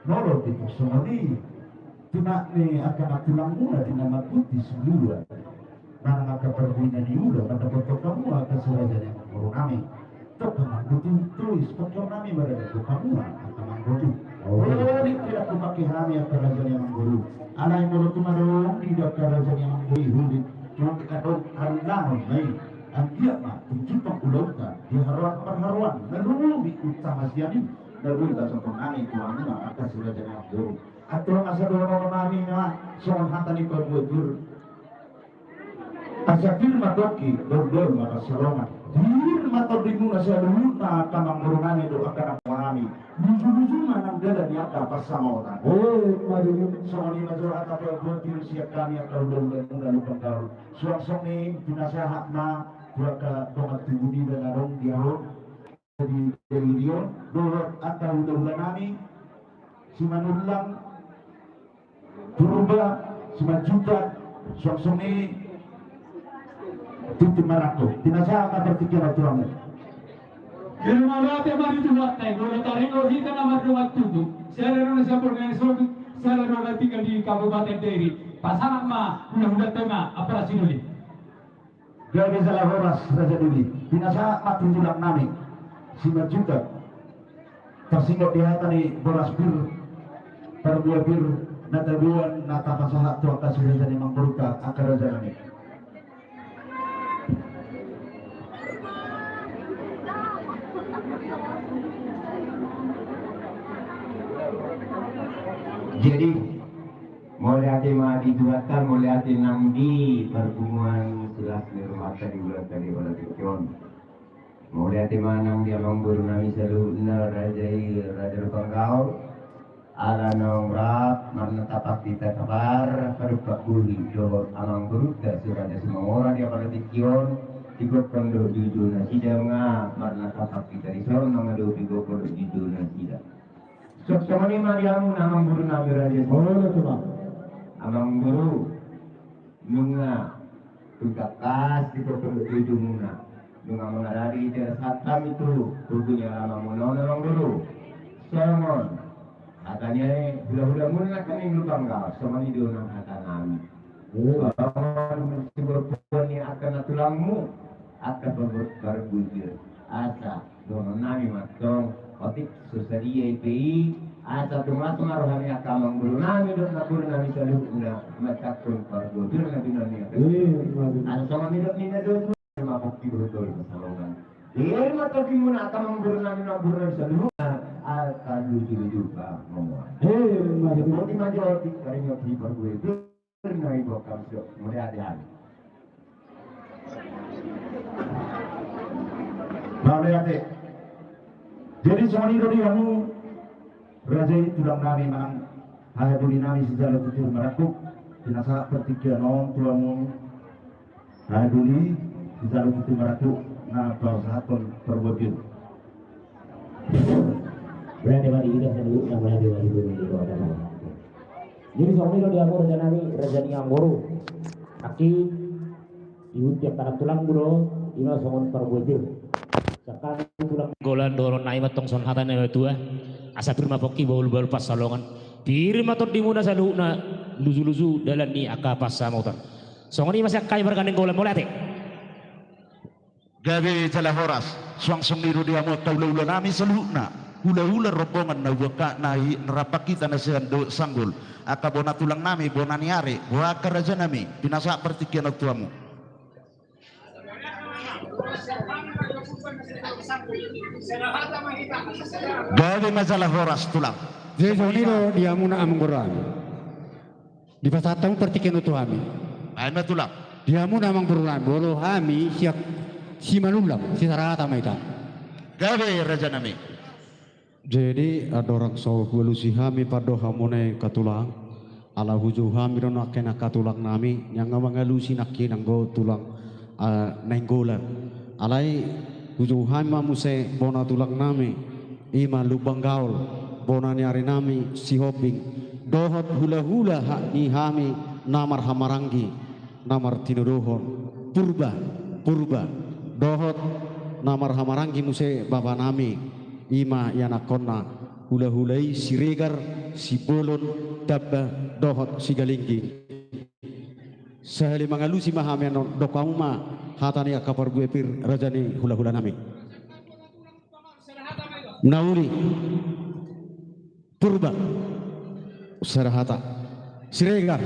Molo di pos songon i, tunak ni angka na tulangmuna di na mangguti silua. Manang angka parbue na niula mandapothon hamu angka si raja ni amangboru nami. Tong hamu mangguti, tois tong hamu nami maradapothon hamu angka amangboru. Oh. Olo, di tidak kupake hami angka raja ni amangboru. Alai molo tung adong di angka raja ni amangboru, hulit. Tuan kita dong harulangon nai. Anggiat ma, tunjuk pangkulaunta. di haroan parharoan na lumobi uta hasian i, na boi pasahaton nami tu hamuna angka si raja ni amangboru. Antong asa dohonon nami ma songon hata ni parbue pir: Asa pir ma pongki, dorudorud ma pansalongan. Pir ma tondimuna saluhutna angka amangboru nami dohot angka na muna nami. Lujuluju ma nang dalan ni angka pansamotan. Songon i ma jolo hata parbue pir sian hami angka hulahulamuna Lumban Gaol. Suang songon i pinasahat ma tu angka dongan tubu nida na adong di hamu. Di Delion dohot angka hulahula nami, Simanullang, Purba, Simanjuntak, suang songon i Tintin Marangkup. Pinasahat ma partingkian on tu hamu. Mauliate ma di Tuhanta, molo taringot hita na mardongan tubu, sada do na sian Bornean Sodu, sada do na tinggal di Kabupaten Dairi. Pasahat ma hulahulanta i ma, Ampara Sidoli. Gabe jala horas Raja Doli. Pinasahat ma tu tulang nami Simanjuntak. Tarsingot di hata ni boras pir, parbue pir na taboan na tapasahat tu angka si raja ni amangboruta, angka raja nami. Jadi, mauliate ma di Tuhanta, mauliate nang di parpunguan silas ni rohanta di hulahulanta di tingki on. Mauliate ma nang di amangboru nami saluhutna raja i, raja Lumban Gaol. Ala naung rap marnatap hita tapar, padupak buhi dohot amangborunta si Raja Simamora di apala tingki on, digokhon dohot juhut nasida nga marnatap hita dison, nunga dohot digokhon dohot juhut nasida. Suang songon i ma di hamu amangboru nami raja. Amangboru, nunga tung tangkas digokhon dohot juhut muna. Nunga mangaradi di daerah Santam i tu tugu ni alaman muna on, amangboru. Songon hata ni hulahulamuna nangkin Lumban Gaol, songon i do nang hata nami. Songon siborpon ni angka na tulangmu, angka parbue pir. Asa dohonon nami ma antong, otik so sadia i pe i, asa tung las ma roha ni angka amangboru nami dohot namboru nami saluhutna manjangkon parbue pir na binoan ni angka. Asa songon nidok ni na dua ma pongki, dorudorud ma pansalongan. Pir ma tondimuna angka amangboru nami namboru nami saluhutna, angka lujuluju pangomoan. Pir ma jolo otik taringot di parbue pir. Pir na i bokam so, mauliate hami. Mauliate. Jadi songon i do di hamu raja i, tulang nami manang haha doli nami sijalo Tintin Marangkup, pinasahat partingkian on tu hamu haha doli sijalo Tintin Marangkup na pasahathon parbue pir. Mauliate ma di hita saluhutna, mauliate ma di hita saluhutna. Jadi songon i do di hamu raja nami, raja ni amangboru. Aki, ihut tiap anak tulang muna, ima songon parbue pir. Sangkan tulang. Golan dohonon nami ma antong songon hata ni natuatua. Asa pir ma pongki, bahulbahul pansalongan. Pir ma tondimuna saluhutna, lujuluju dalan ni angka pansamotan. Songon i ma sian hami marga Nainggolan, mauliate. Gabe jala horas, suang songon i do di hamu angka hulahula nami saluhutna, hulahula rombongan na huboan hita na i, na rap hita na sian dohot sanggul, angka bona tulang nami, bona ni ari, boha angka raja nami, pinasahat partingkian on tu hamu. Gabe ma jala horas tulang. Jadi songon i do di hamuna amangboru nami. Dipasahat hamu partingkian on tu hami. Baen ma tulang. Di hamuna amangboru nami, molo hami sian Simanullang, sisarahata ma hita. Gabe raja nami. Jadi andorang so hualusi hami pandohan muna i angka tulang, ala hujou hami do nangkin angka tulang nami, nunga mangalusi nangkin anggo tulang, ah, Nainggolan. Alai hujou hami ma muse bona tulang nami, ima Lumban Gaol, bona ni ari nami Sihombing, dohot hulahula hak ni hami na marhahamaranggi, na martinodohon, Purba, Purba, dohot na marhahamaranggi muse bapa nami, ima ianakhonna, hulahula i Siregar, Sibolon, Tamba, dohot Sigalingging. Sahali mangalusi ma hami annon, dok hamu ma hata ni angka parbue pir, raja ni hulahula nami. Na uli. Purba. Sada hata. Siregar.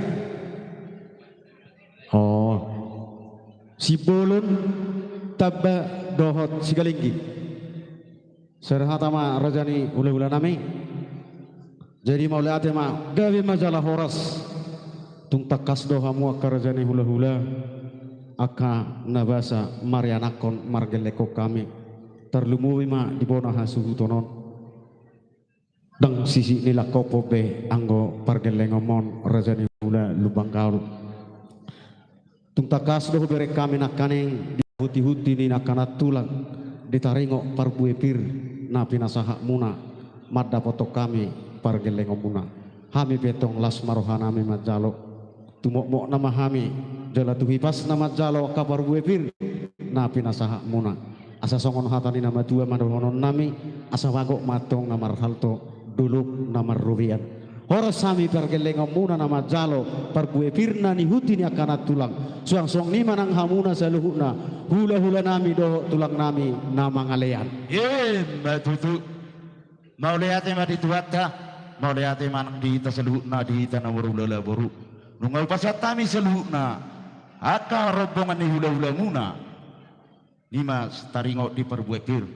Oh. Sibolon, Tamba, dohot Sigalinggi. Sada hata ma raja ni hulahulanami. Jadi mauliate ma, gabe ma jala horas. Tung tangkas do hamu angka raja ni hulahula, angka na basa marianakhon margellenghon hami. Tarlumobi ma di bona hasuhuton on. Ndang sisik ni langkop be anggo pargellengonmon raja ni hula Lumban Gaol. Tung tangkas do hubereng hami nangkaning di hunti-hunti ni angka na tulang, di taringot parbue pir na pinasahatmuna, mandapothon hami pargellengonmuna. Hami pe tong las ma rohanami manjalo. Tumokmok nama hami, jala tu hipasna manjalo angka parbue pir na pinasahatmuna. Asa songon hata ni na matua ma dohononnami, asa bagot ma antong na marhalto, dolok na marrobean. Horas hami pargellengonmuna na manjalo parbue pir na ni hunti ni angka na tulang. Suang songon i ma nang hamuna saluhutna, hulahulanami dohot tulangnami na mangalean. Emma tutu. Mauliate ma di Tuhanta, mauliate ma nang di hita saluhutna, di hita na marhulahula boru. Nunga hupasahat hami saluhutna angka rombongan ni hulahulamuna, i ma taringot di parbue pir.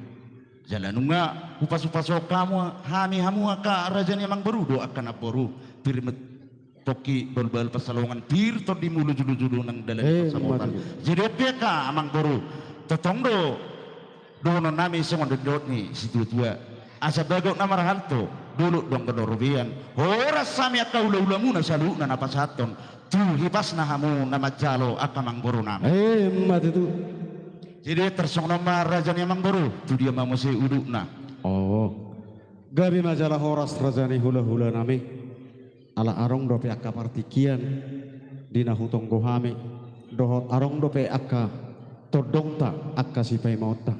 Jala nunga hupasu-pasu hamu, hami hamu angka raja ni amangboru dohot angka namboru. Pir met- pongki bahul-bahul pansalongan, pir tondimuna jolo-jolo nang dalan ni pansamotan. Jadi on pe angka amangboru, tongtong do dohononnami songon didok ni situatua. Asa bagot na marhalto, dolok do anggo na robean. Horas hami angka hulahulamuna saluhutna na pasahathon tu hipasna hamu na manjalo angka amangborunami. Emma tutu. Jadi tarsongon on ma raja ni amangboru, tu dia ma muse udutna. O. Gabe ma jala horas raja ni hulahulanami. Ala adong dope angka partingkian di na hutonggo hami, dohot adong dope angka tondongta, angka sipaimaonta.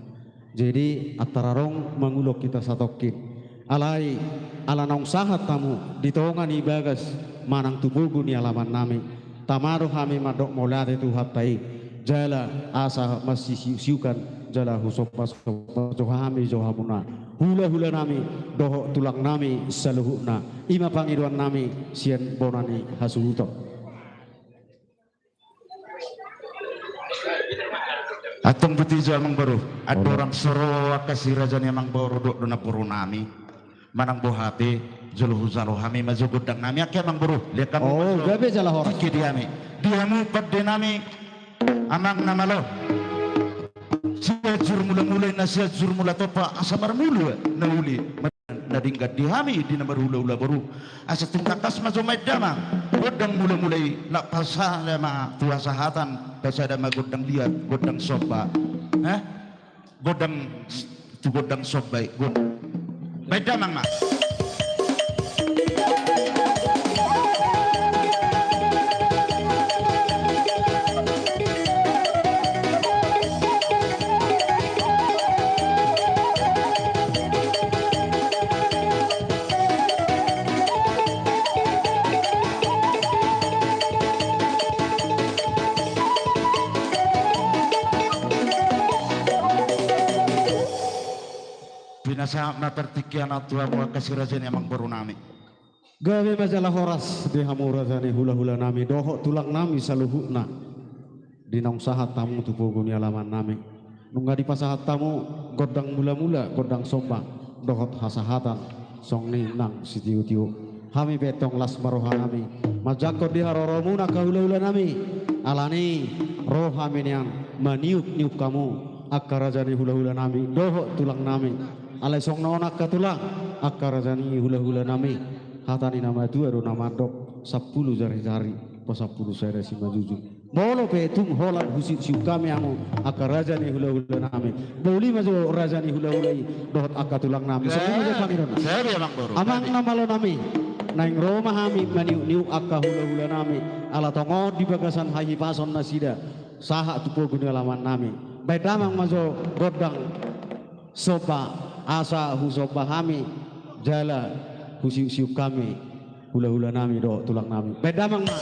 Jadi antar adong mangulon hita satongkin. Alai ala naung sahat hamu di tonga ni bagas manang tu pogu ni alamannami, tama do hami mandok mauliate tu Tuhanta i. Jala asa marsisiuksiukan jala husomba-somba jo hami jo hamuna hulahulanami dohot tulangnami saluhutna. I ma pangidoannami sian bona ni hasuhuton. Antong botima jo amangboru, andorang so ro angka si raja ni amangboru dohot do namborunami, manang boha pe, jolo hujalo hami ma jo gondangnami, angka amangboru. Lean hamu ma jo. O, gabe jala horas. Tingki di hami. Di hamu pandenami, amang na malo. Sianjur Mulamula i, na Sianjur Mula Tompa, asa marmula na uli, na denggan di hami di na marhulahula boru. Asa tung tangkas ma jo, baen damang gondang mulamula i, laos pasada ma tu hasahatan, pasada ma gondang liat, gondang somba. Hah? Gondang, tu gondang somba i, gondang. Baen damang ma. Pinasahat ma partingkian on tu hamu angka si raja ni amangborunami. Gabe ma jala horas di hamu raja ni hulahulanami dohot tulangnami saluhutna. Di naung sahat hamu tu pogu ni alamannami, nunga dipasahat hamu gondang mulamula, gondang somba dohot hasahatan songon i nang sitiotio. Hami pe tong las ma rohanami manjangkon di haroromuna angka hulahulanami. Alani i ro hami nian maniupniup hamu angka raja ni hulahulanami dohot tulangnami. Alai songon on angka tulang, angka raja ni hulahulanami, hata ni na matua do na mandok, sampulu jarijari, pasampulu sada simanjujung. Molo pe tung holan husiuksiuk hami hamu angka raja ni hulahulanami, boli ma jo raja ni hulahula i dohot angka tulangnami. Songon i ma jo pangidoan. Amang na malonami, naeng ro ma hami maniupniup angka hulahulanami, ala tongon di bagasan hahipason nasida sahat tu pogu ni alamannami. Baen damang ma jo gondang somba, asa husomba hami jala husiuksiuk hami hulahulanami dohot tulangnami. Baen damang ma.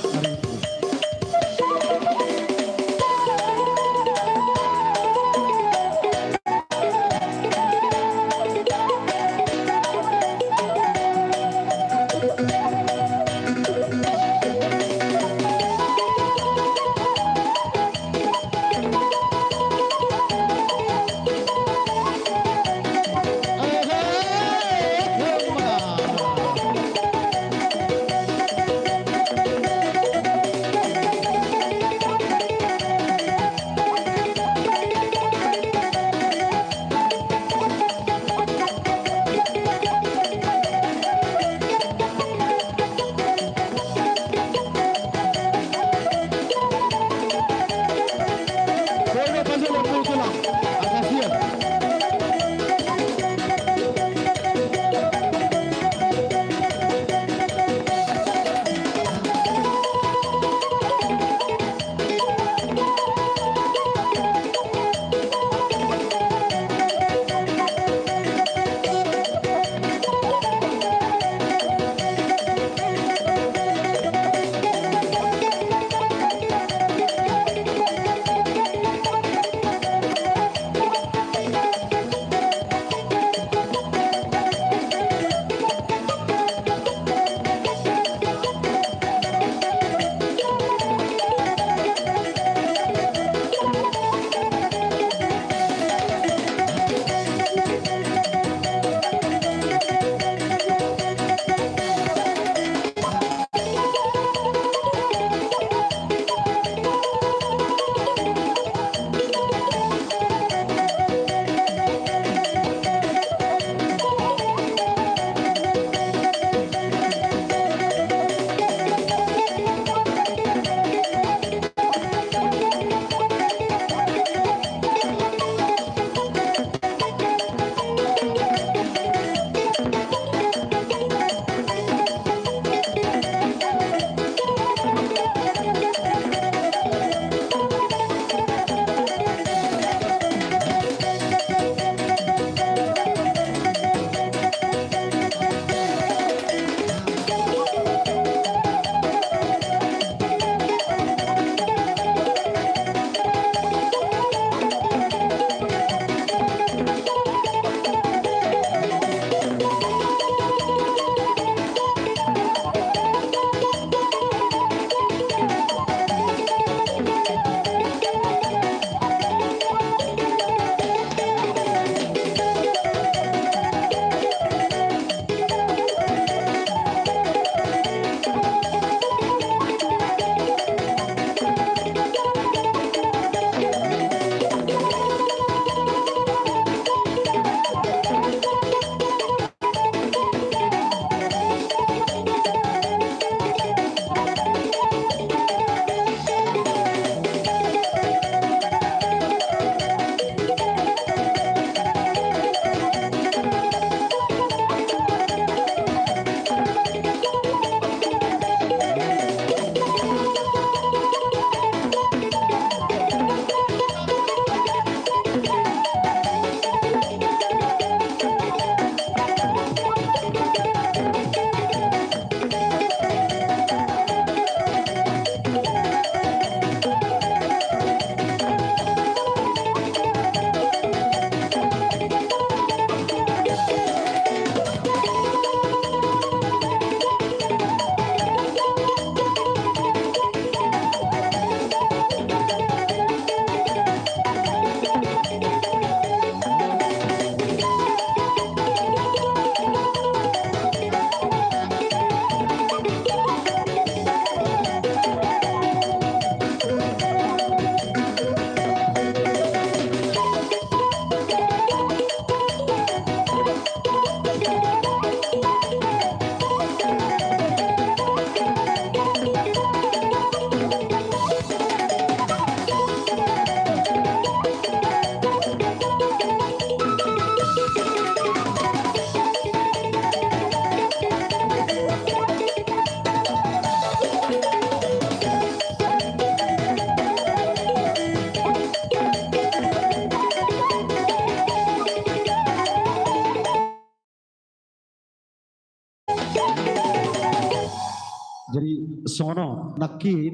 Jadi songon on nangkin,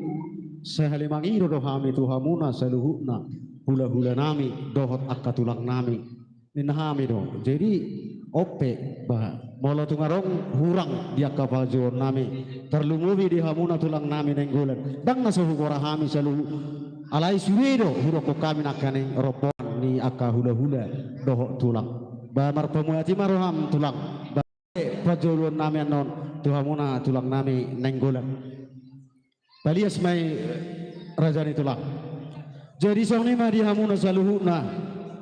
sahali mangido do hami tu hamuna saluhutna, hula-hula nami dohot angka tulang nami, ninna hami do. Jadi on pe, bah, molo tung adong hurang di angka pajouon nami, tarlumobi di hamuna tulang nami Nainggolan, ndang na so hugora hami saluhut, alai sude do hudokkon hami nangkaning rombongan ni angka hula-hula dohot tulang. Bah, marpamuati ma roham tulang. Bah, pajouon nami annon tu hamuna tulang nami Nainggolan. Palias ma i, raja ni tulang. Jadi songon i ma di hamuna saluhutna,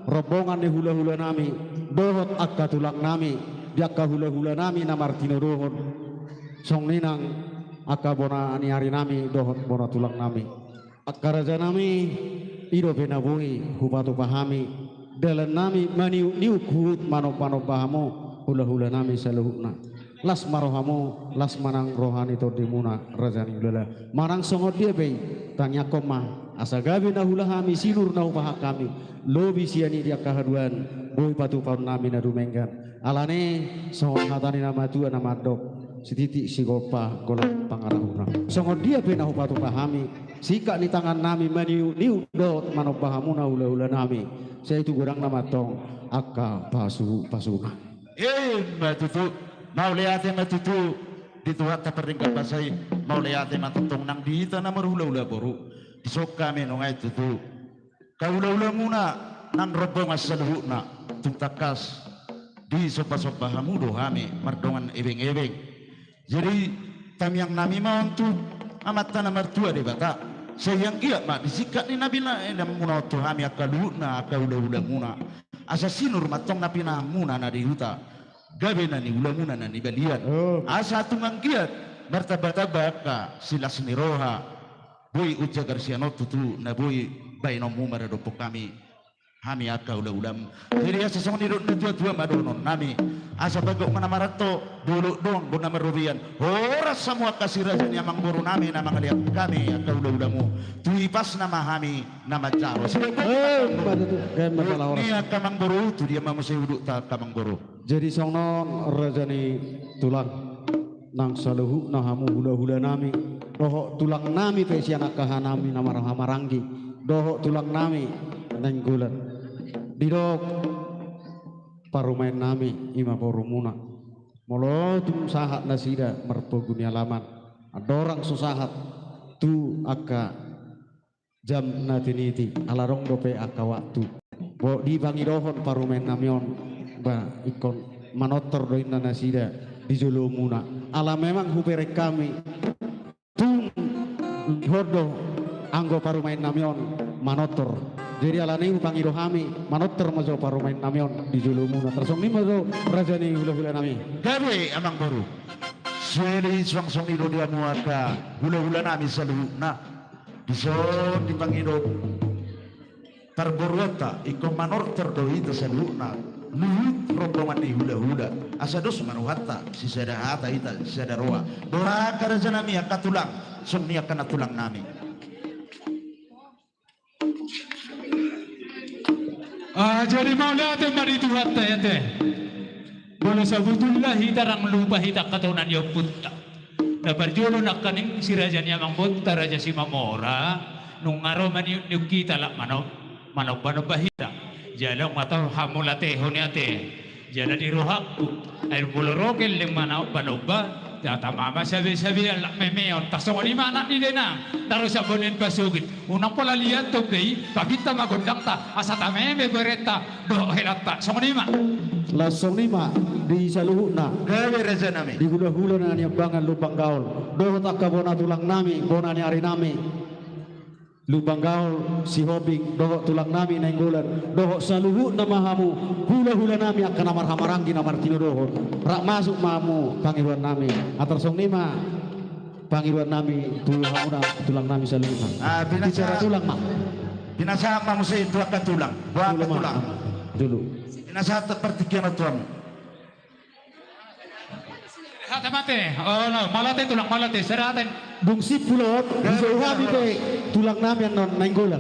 rombongan ni hula-hula nami dohot angka tulang nami, di angka hula-hula nami na martinodohon, songon i nang angka bona ni ari nami dohot bona tulang nami. Angka raja nami, i dope na boi hupatupa hami, dalan nami maniuk-niuk huhut manomba-nomba hamu, hula-hula nami saluhutna. Las ma rohamu, las ma nang roha ni tondimuna, raja ni hulala. Manang songon dia pe i, tangiangkon ma, asa gabe na huula hami sinur na hupahan hami, lobi sian i di angka haduan, boi patupaon nami na dumenggan. Alani songon hata ni na matua na mandok, sititi sigompa golap pangarahutna. Songon dia pe na hupatupa hami, singkat ni tangan nami maniuk-niuk dohot manomba hamuna hula-hula nami. Sai tu godangna ma antong angka pasu-pasuna. Emma tutu, mauliate ma tutu di Tuhanta pardenggan basa i, mauliate ma tongtong nang di hita na marhula-hula boru. Dison hami nunga i tutu. Angka hula-hulamuna nang rombongan saluhutna, tung tangkas disomba-somba hamu do hami mardongan ebeng-ebeng. Jadi tangiang nami ma on tu Amanta na martua Debata, sai anggiat ma di singkat ni na binaenmuna on tu hami angka luhutna, angka hula-hulamuna, asa sinur ma antong na pinahanmuna na di huta, gabe na niulamuna na nibalian. Oh. Asa tung anggiat martamba-tamba angka silas ni roha, boi unjagar sian on tutu na boi baenonmu maradophon hami, hami angka hula-hulam. Jadi asa songon i dohot na tua-tua ma dohonon nami, asa bagok ma na maranto, dolok do on bona marrobean. Horas hamu angka si raja ni amangboru nami na mangalean hami angka hula-hulamu, tu ipasna ma hami na manjalo. Sidok, eh, ma tutu, gabe ma, dohot ni angka amangboru, tu dia ma muse udukta angka amangboru. Jadi songon on, raja ni tulang, nang saluhutna hamu hula-hula nami, dohot tulang nami pe sian angka aha nami na marhahamaranggi, dohot tulang nami Nainggolan. Didok parumaen nami, i ma borumuna. Molo tung sahat nasida marpogu ni alaman, andorang so sahat tu angka jam na tiniti, ala adong dope angka waktu. Bo dipangidohon parumaen nami on, ba, ingkon manortor do inna nasida di jolomuna. Ala memang hubereng hami, tung dihot do anggo parumaen nami on manortor. Jadi alani hupangido hami, manortor ma jo parumaen nami on di jolomuna. Tarsongon i ma jo, raja ni hula-hula nami. Gabe, amangboru. Sude i, suang songon i do di hamu angka hula-hula nami saluhutna. Dison dipangido parboruonta, ingkon manortor do hita saluhutna, luhut rombongan ni hula-hula, asa dos ma rohanta, sisada hata hita, sisada roha. Boha angka raja nami, angka tulang, songon i angka nantulang nami. Ah, jadi mauliate ma di Tuhanta, ate. Molo sabotulna hita ndang lupa hita angka tona ni ompunta. Na parjolo nangkaning si raja ni amangboruta, Raja Simamora, nunga ro maniuk-niuk hita laho mano-, manomba-nomba hita. Jala nunga tau hamuliatehon i, ate. Jala di rohangku, ai molo ro gelleng manomba-nomba, tama ma sabe-sabean laho memeon. Tarsongon i ma anak ni dainang, na ro sian boan ni pasogit. Unang pola liat tong be i, papinta ma gondangta, asa tameme berenta dohot helanta. Songon i ma. Laos songon i ma di saluhutna. Gabe, raja nami. Di hula-hula na niambangan Lumban Gaol, dohot angka bona tulang nami, bona ni ari nami Lumban Gaol, Sihombing, dohot tulang nami Nainggolan, dohot saluhutna ma hamu hula-hula nami angka na marhahamaranggi na martinodohon. Rap masuk ma hamu pangidoan nami. Tarsongon i ma pangidoan nami tu hamuna tulang nami saluhutna. Ah, pinasahat. Bicara tulang ma. Pinasahat ma muse tu angka tulang. Boha angka tulang? Jolo. Pinasahat partingkian on tu hamu. Hata mate. Oh, no. Mauliate tulang, mauliate. Serahatan. Dung simpul on, dijou hami pe tulang nami annon Nainggolan.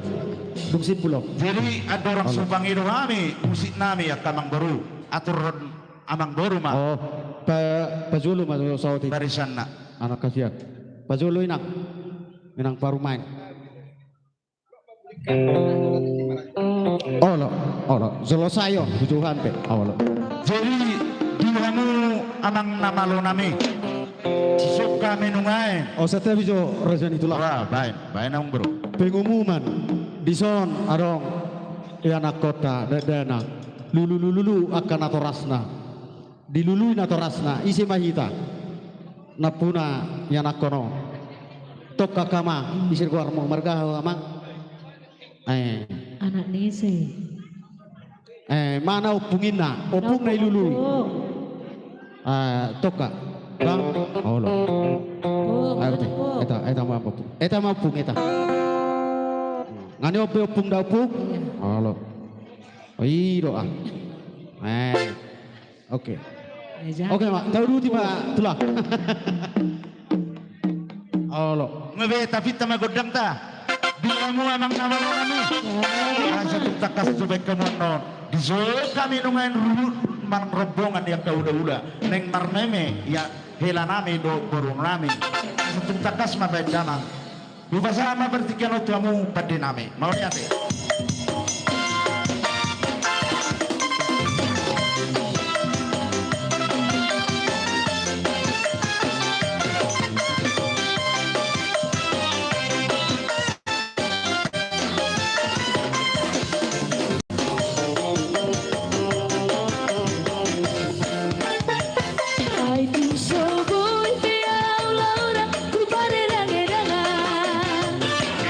Dung simpul on. Jadi andorang so pangido hami musik nami angka amangboru, aturhon amangboru ma. Oh, pa, pajolo ma jo saotik. Barisanna. Anak kasian. Pajolo inang, inang parumaen. Olo, olo, jolo sayon, tujuhan pe, olo. Jadi, di hamu amang na malo nami, sisok hami nungae. O, sate bijo raja ni tulang. Wah, baen, baen amang bro. Pengumuman, dison adong, ianakhonta, dakdanak, lulu lulu lulu, angka natorasna. Dilului natorasna, ise ma hita? Nampuna ianakhon on. Tongka angka amang, ise goarmu, marga aha amang? Eh. Anak ni ise? Eh, mana ompung inna? Ompung na dilului. Ompung. Ah, tongka. Bang, olo. Ompung, ayo, ompung. Eta, eta ma ompung. Eta ma ompung, eta. Nga ni ompung, ompung da ompung? Iya. Olo. Oh, i do ah. Eh. Oke. Oke, ma, tauduti ma tulang. Olo. Nga be, tapinta ma gondangta. Di hamu amang na malo nami. Asa tung tangkas jo baen hamu annon. Dijou hami nungae ruhut manang rombongan ni angka hulahula. Naeng marmeme, ia hela nami dohot boru nami. Asa tung tangkas ma baen damang. Hupasahat ma partingkian on tu hamu pande nami. Mauliate. Ai tung so boi pe au laho ra tu paredangedangan,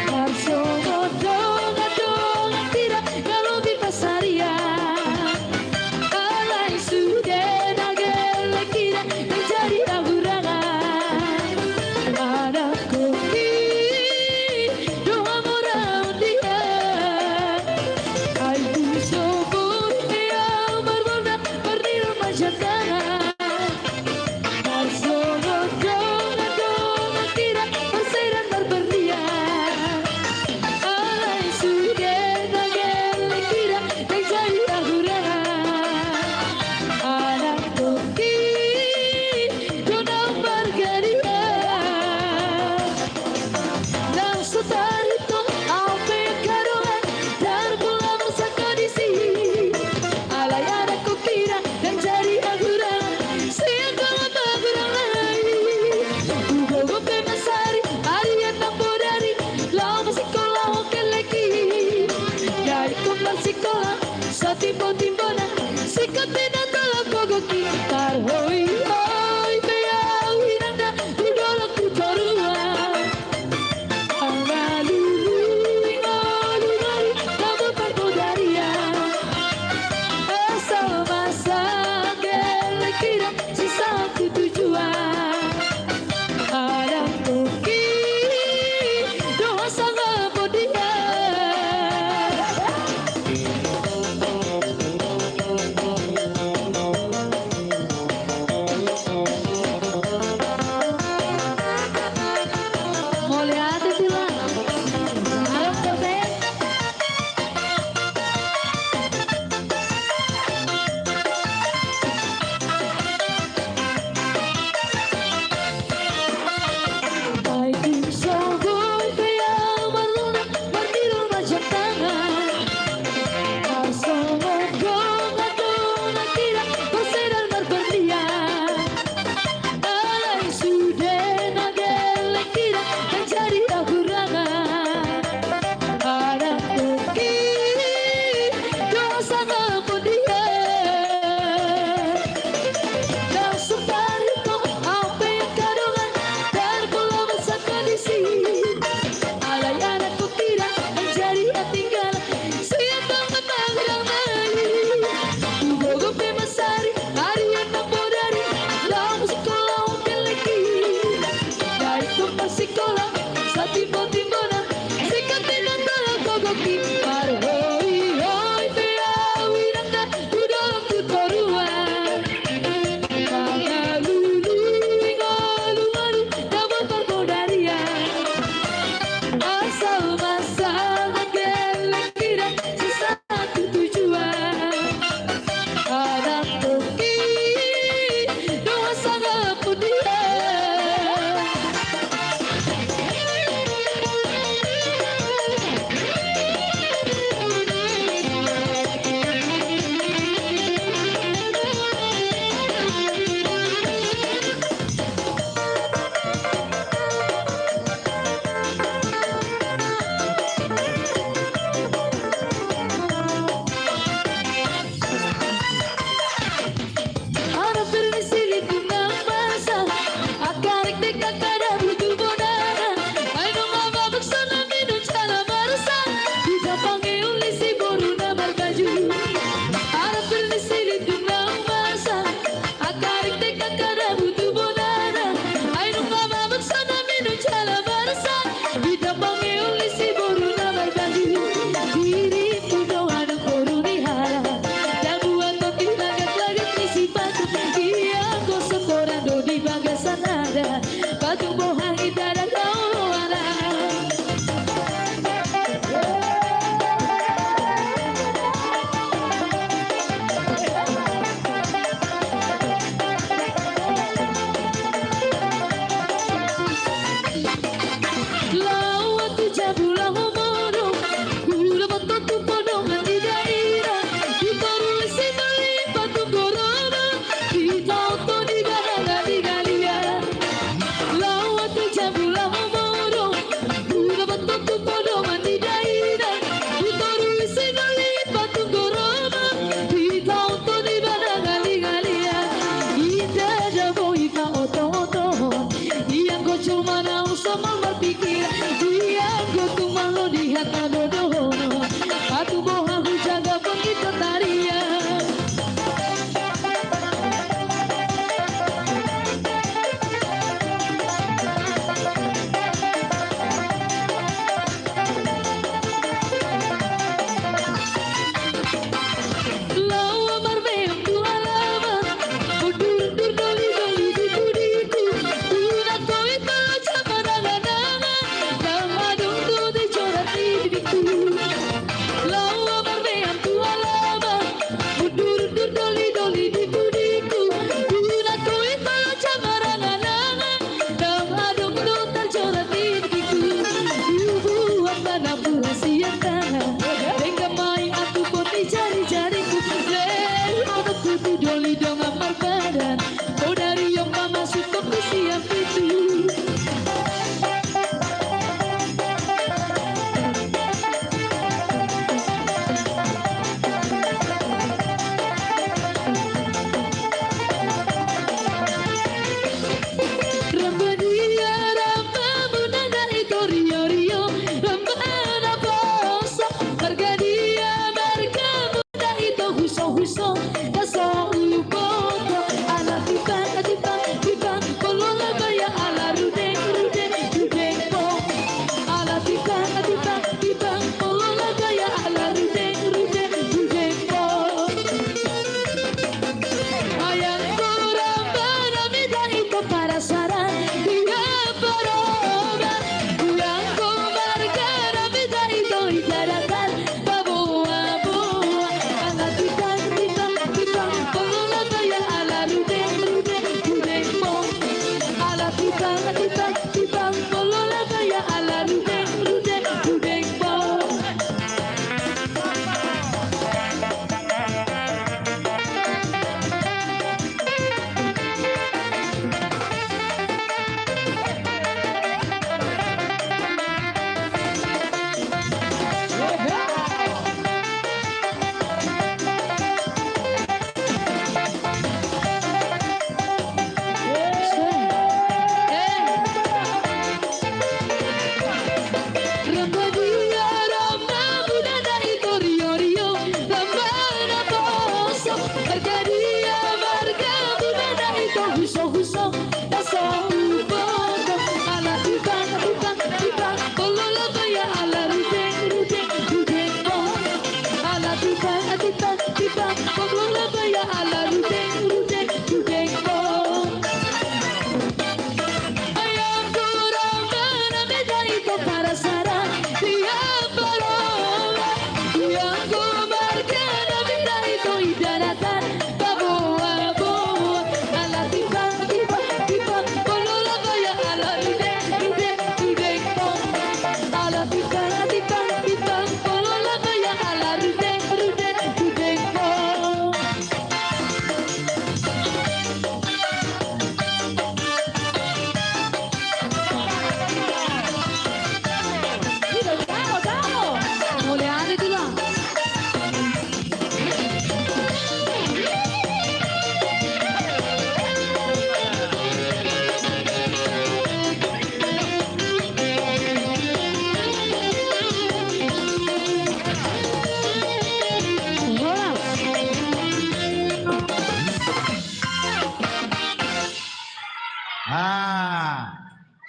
marsongon dongandongan tida na lobi pasarian. Alai sude na gellek tida na jadi hahurangan. Anakku i do hamoraon dia. Ai tung so boi pe au marbona marnirma jatana. Marsongon dongandongan tida, marsedan marparlian. Alai sude na gellek tida, na jadi hahurangan. Anakku i do na margadian. Nang so tarhitong au pe angka dongan, tarbola marsangka disi. Alai anakku tida, na jadi hahurangan, sian kola ma hurang nai. Hugogo pe masari, ari anam bodari, laho masikola ho gellek i. Jadi ingkon marsikola, satimbotimbona, singkop pe na tolap gogo i. Tarhoihoi pe au inang da, tu dolok tu toruan. Angka lului ngolu ngolu, tabo parbodarian. Asal masa gellek tida, sisa tu tujuan. Adang toki, dosa ngapodian.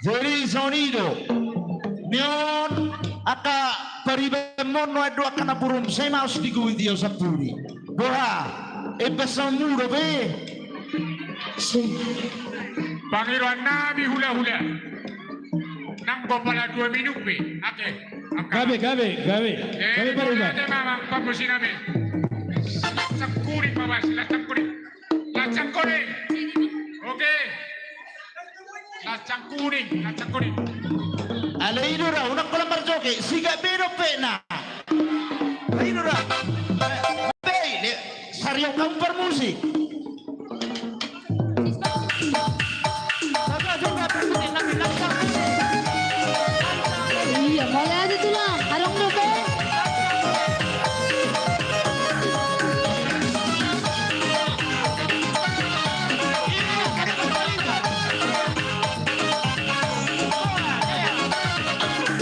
Jadi songon i do. Nion angka paribanmon nuaeng do angka namborum, sai maos di gubiti au sampuli. Boha, embasonmu dope. Pangiroan nami hulahula. Nang bo pala dua minut be. Ake. Gabe, gabe, gabe. Gabe pariban. Ate mamang pamusi nami. Lancang kuning, Bapak, lancang kuning. Lancang kuning. Oke. Lancang kuning, lancang kuning. Alai i do ra, unang pola marjoget, sigak be dope na. Alai i do ra. Be, le, sarion hamu parmusik. Iya, mauliate tulang, adong dope.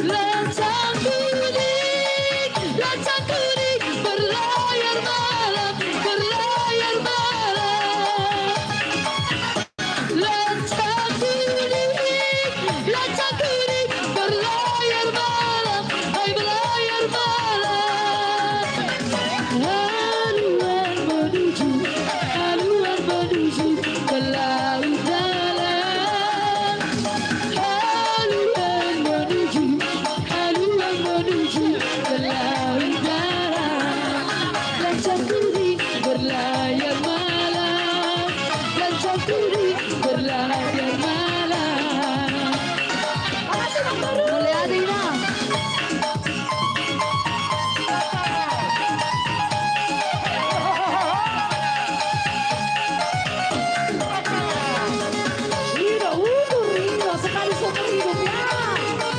Lancang kuning, lancang kuning, berlayar malam, berlayar malam. Lancang kuning, lancang kuning, berlayar malam, hai berlayar malam. Haluan menuju, haluan menuju ke laut dalam. Haluan menuju, haluan menuju ke laut dalam. Lancang kuning berlayar malam. Lancang kuning berlayar malam. Mauliate, Ina. Ina, udur, Ina, sekali seumur hidup, ya.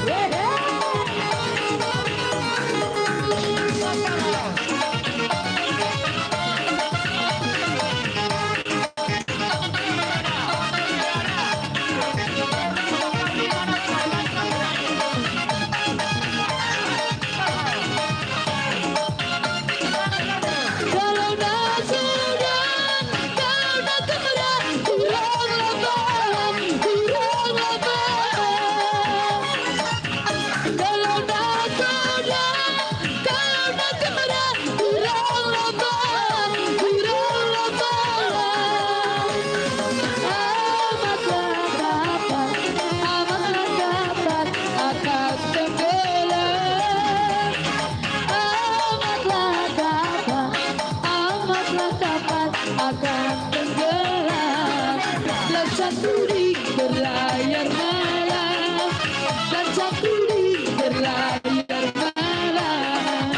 Hehe. Amatlah dapat, amatlah dapat, akan tenggelam. Lancang kuning berlayar malam, lancang kuning berlayar malam.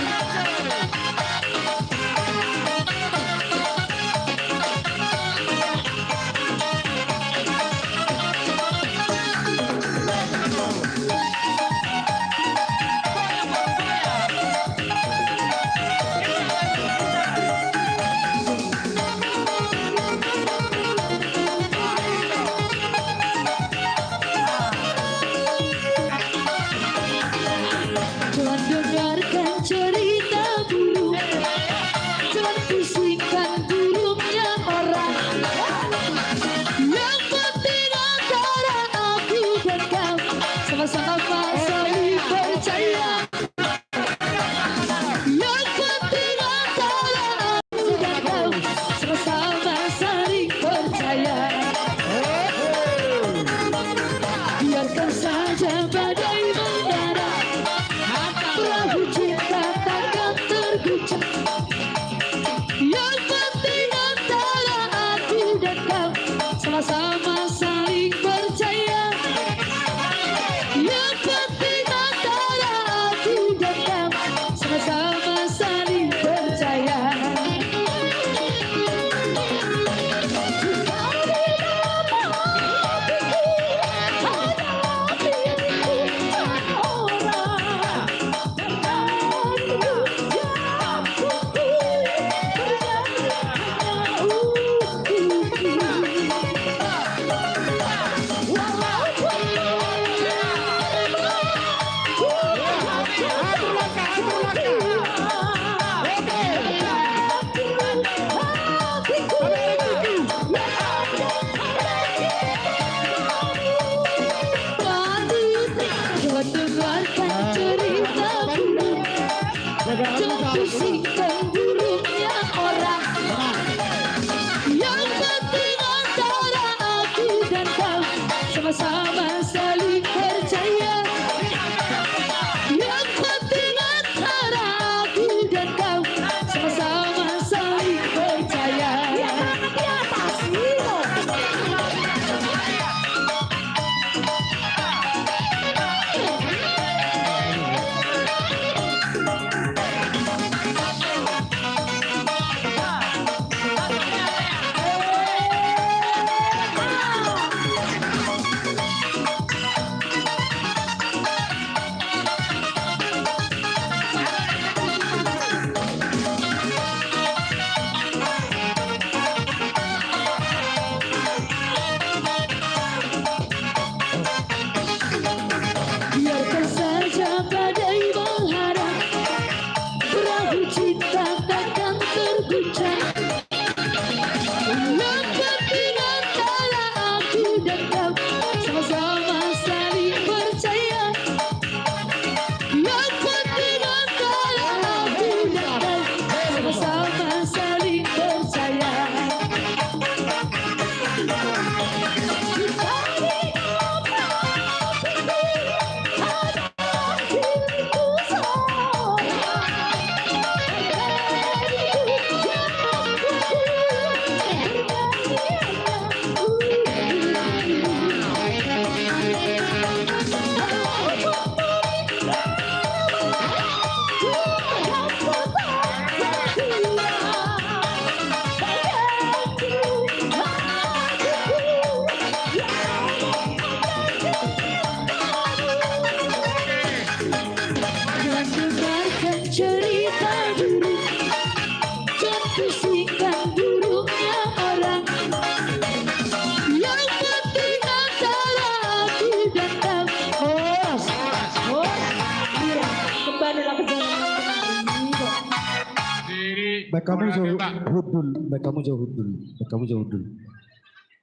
Baen hamu jo hundul, baen hamu jo hundul, baen hamu jo hundul.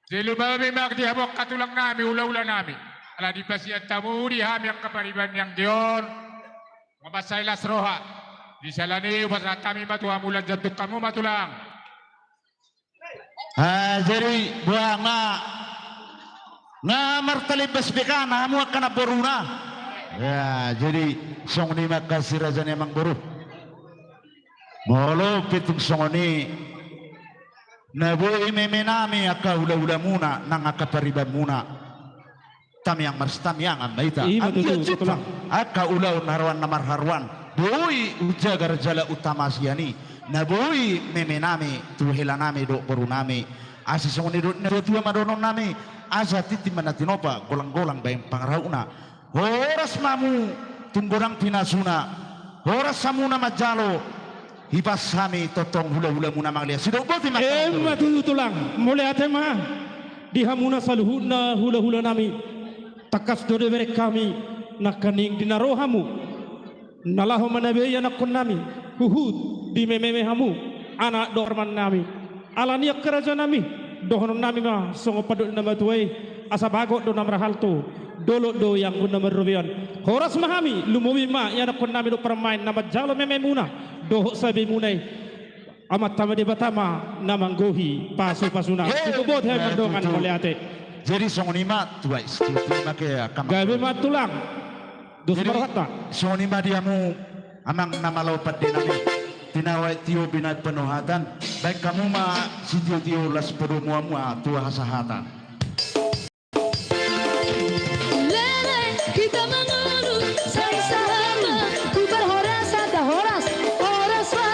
Jadi lumobi ma di hamu angka tulang nami, hula-hula nami. Ala dipasiat hamu di hami angka pariban ni anggion. Mamansai las roha. Di siala ni i hupasahat hami ma tu hamu, lanjut tu hamu ma tulang. Ah, jadi boha ma, nga martalimbas be hamu angka namboruna. Ya, jadi songon i ma angka si raja ni amangboru. Molo pe tung songon i, na boi meme nami angka hula-hulamuna nang angka paribanmuna. Tamiang marsitamiangan ma hita. Ima tutu, anggiat tulang. Angka ulaon haroan na marharoan boi hujagar jala hutamasian i. Na boi meme nami tu hela nami dohot boru nami. Asa songon i dohot na tua-tua ma dohonon nami. Asa tintin ma na tinopa, golang-golang baen pangarahutna. Horas ma hamu tung godang pinasuna. Horas hamu na manjalo. Hipas hami tongtong hula-hulamuna, mangalean sidok boti ma. Ima tutu tulang, mauliate ma di hamuna saluhutna hula-hula nami. Tangkas do dibereng hami nangkaning di na ro hamu, na laho manabe i anakkon nami, huhut dimeme-meme hamu anak dohot parumaen nami. Alani i angka raja nami, dohonon nami ma songon pandok ni na matua i, asa bagot do na marhalto, dolok do ianggo na marrobean. Horas ma hami, lumobi ma ianakkon nami dohot parumaen na manjalo mememuna dohot sabemuna i. Amanta ma Debata ma na manggohi pasu-pasuna. Sidok boti hami mardongan, mauliate. Jadi songon i ma tulang. Gabe ma tulang. Dos ma rohanta. Songon i ma di hamu amang na malo pande nami. Tinawa tio binahen panohatan. Baen hamu ma sitio-tio las padomu hamu tu hasahatan. Lele, hita mangolu, sai sahat ma, tu parhorasan da horas, horas ma,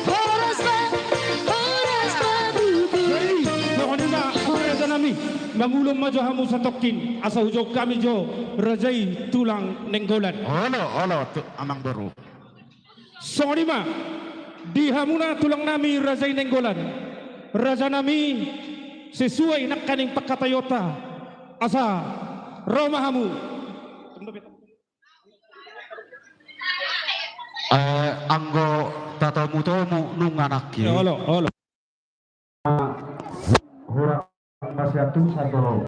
horas ma, horas ma, tutu. Jadi songon i ma, raja nami, mangulon ma jo hamu satongkin, asa hujou hami jo raja i tulang Nainggolan. Olo, olo, tu amangboru. Songon i ma di hamuna tulang nami raja i Nainggolan. Raja nami, sesuai nangkaning pangkataionta, asa ro ma hamu. Eh, anggo tatomu-tomu nunga nangkin. Olo, olo. Hura masiatu satu.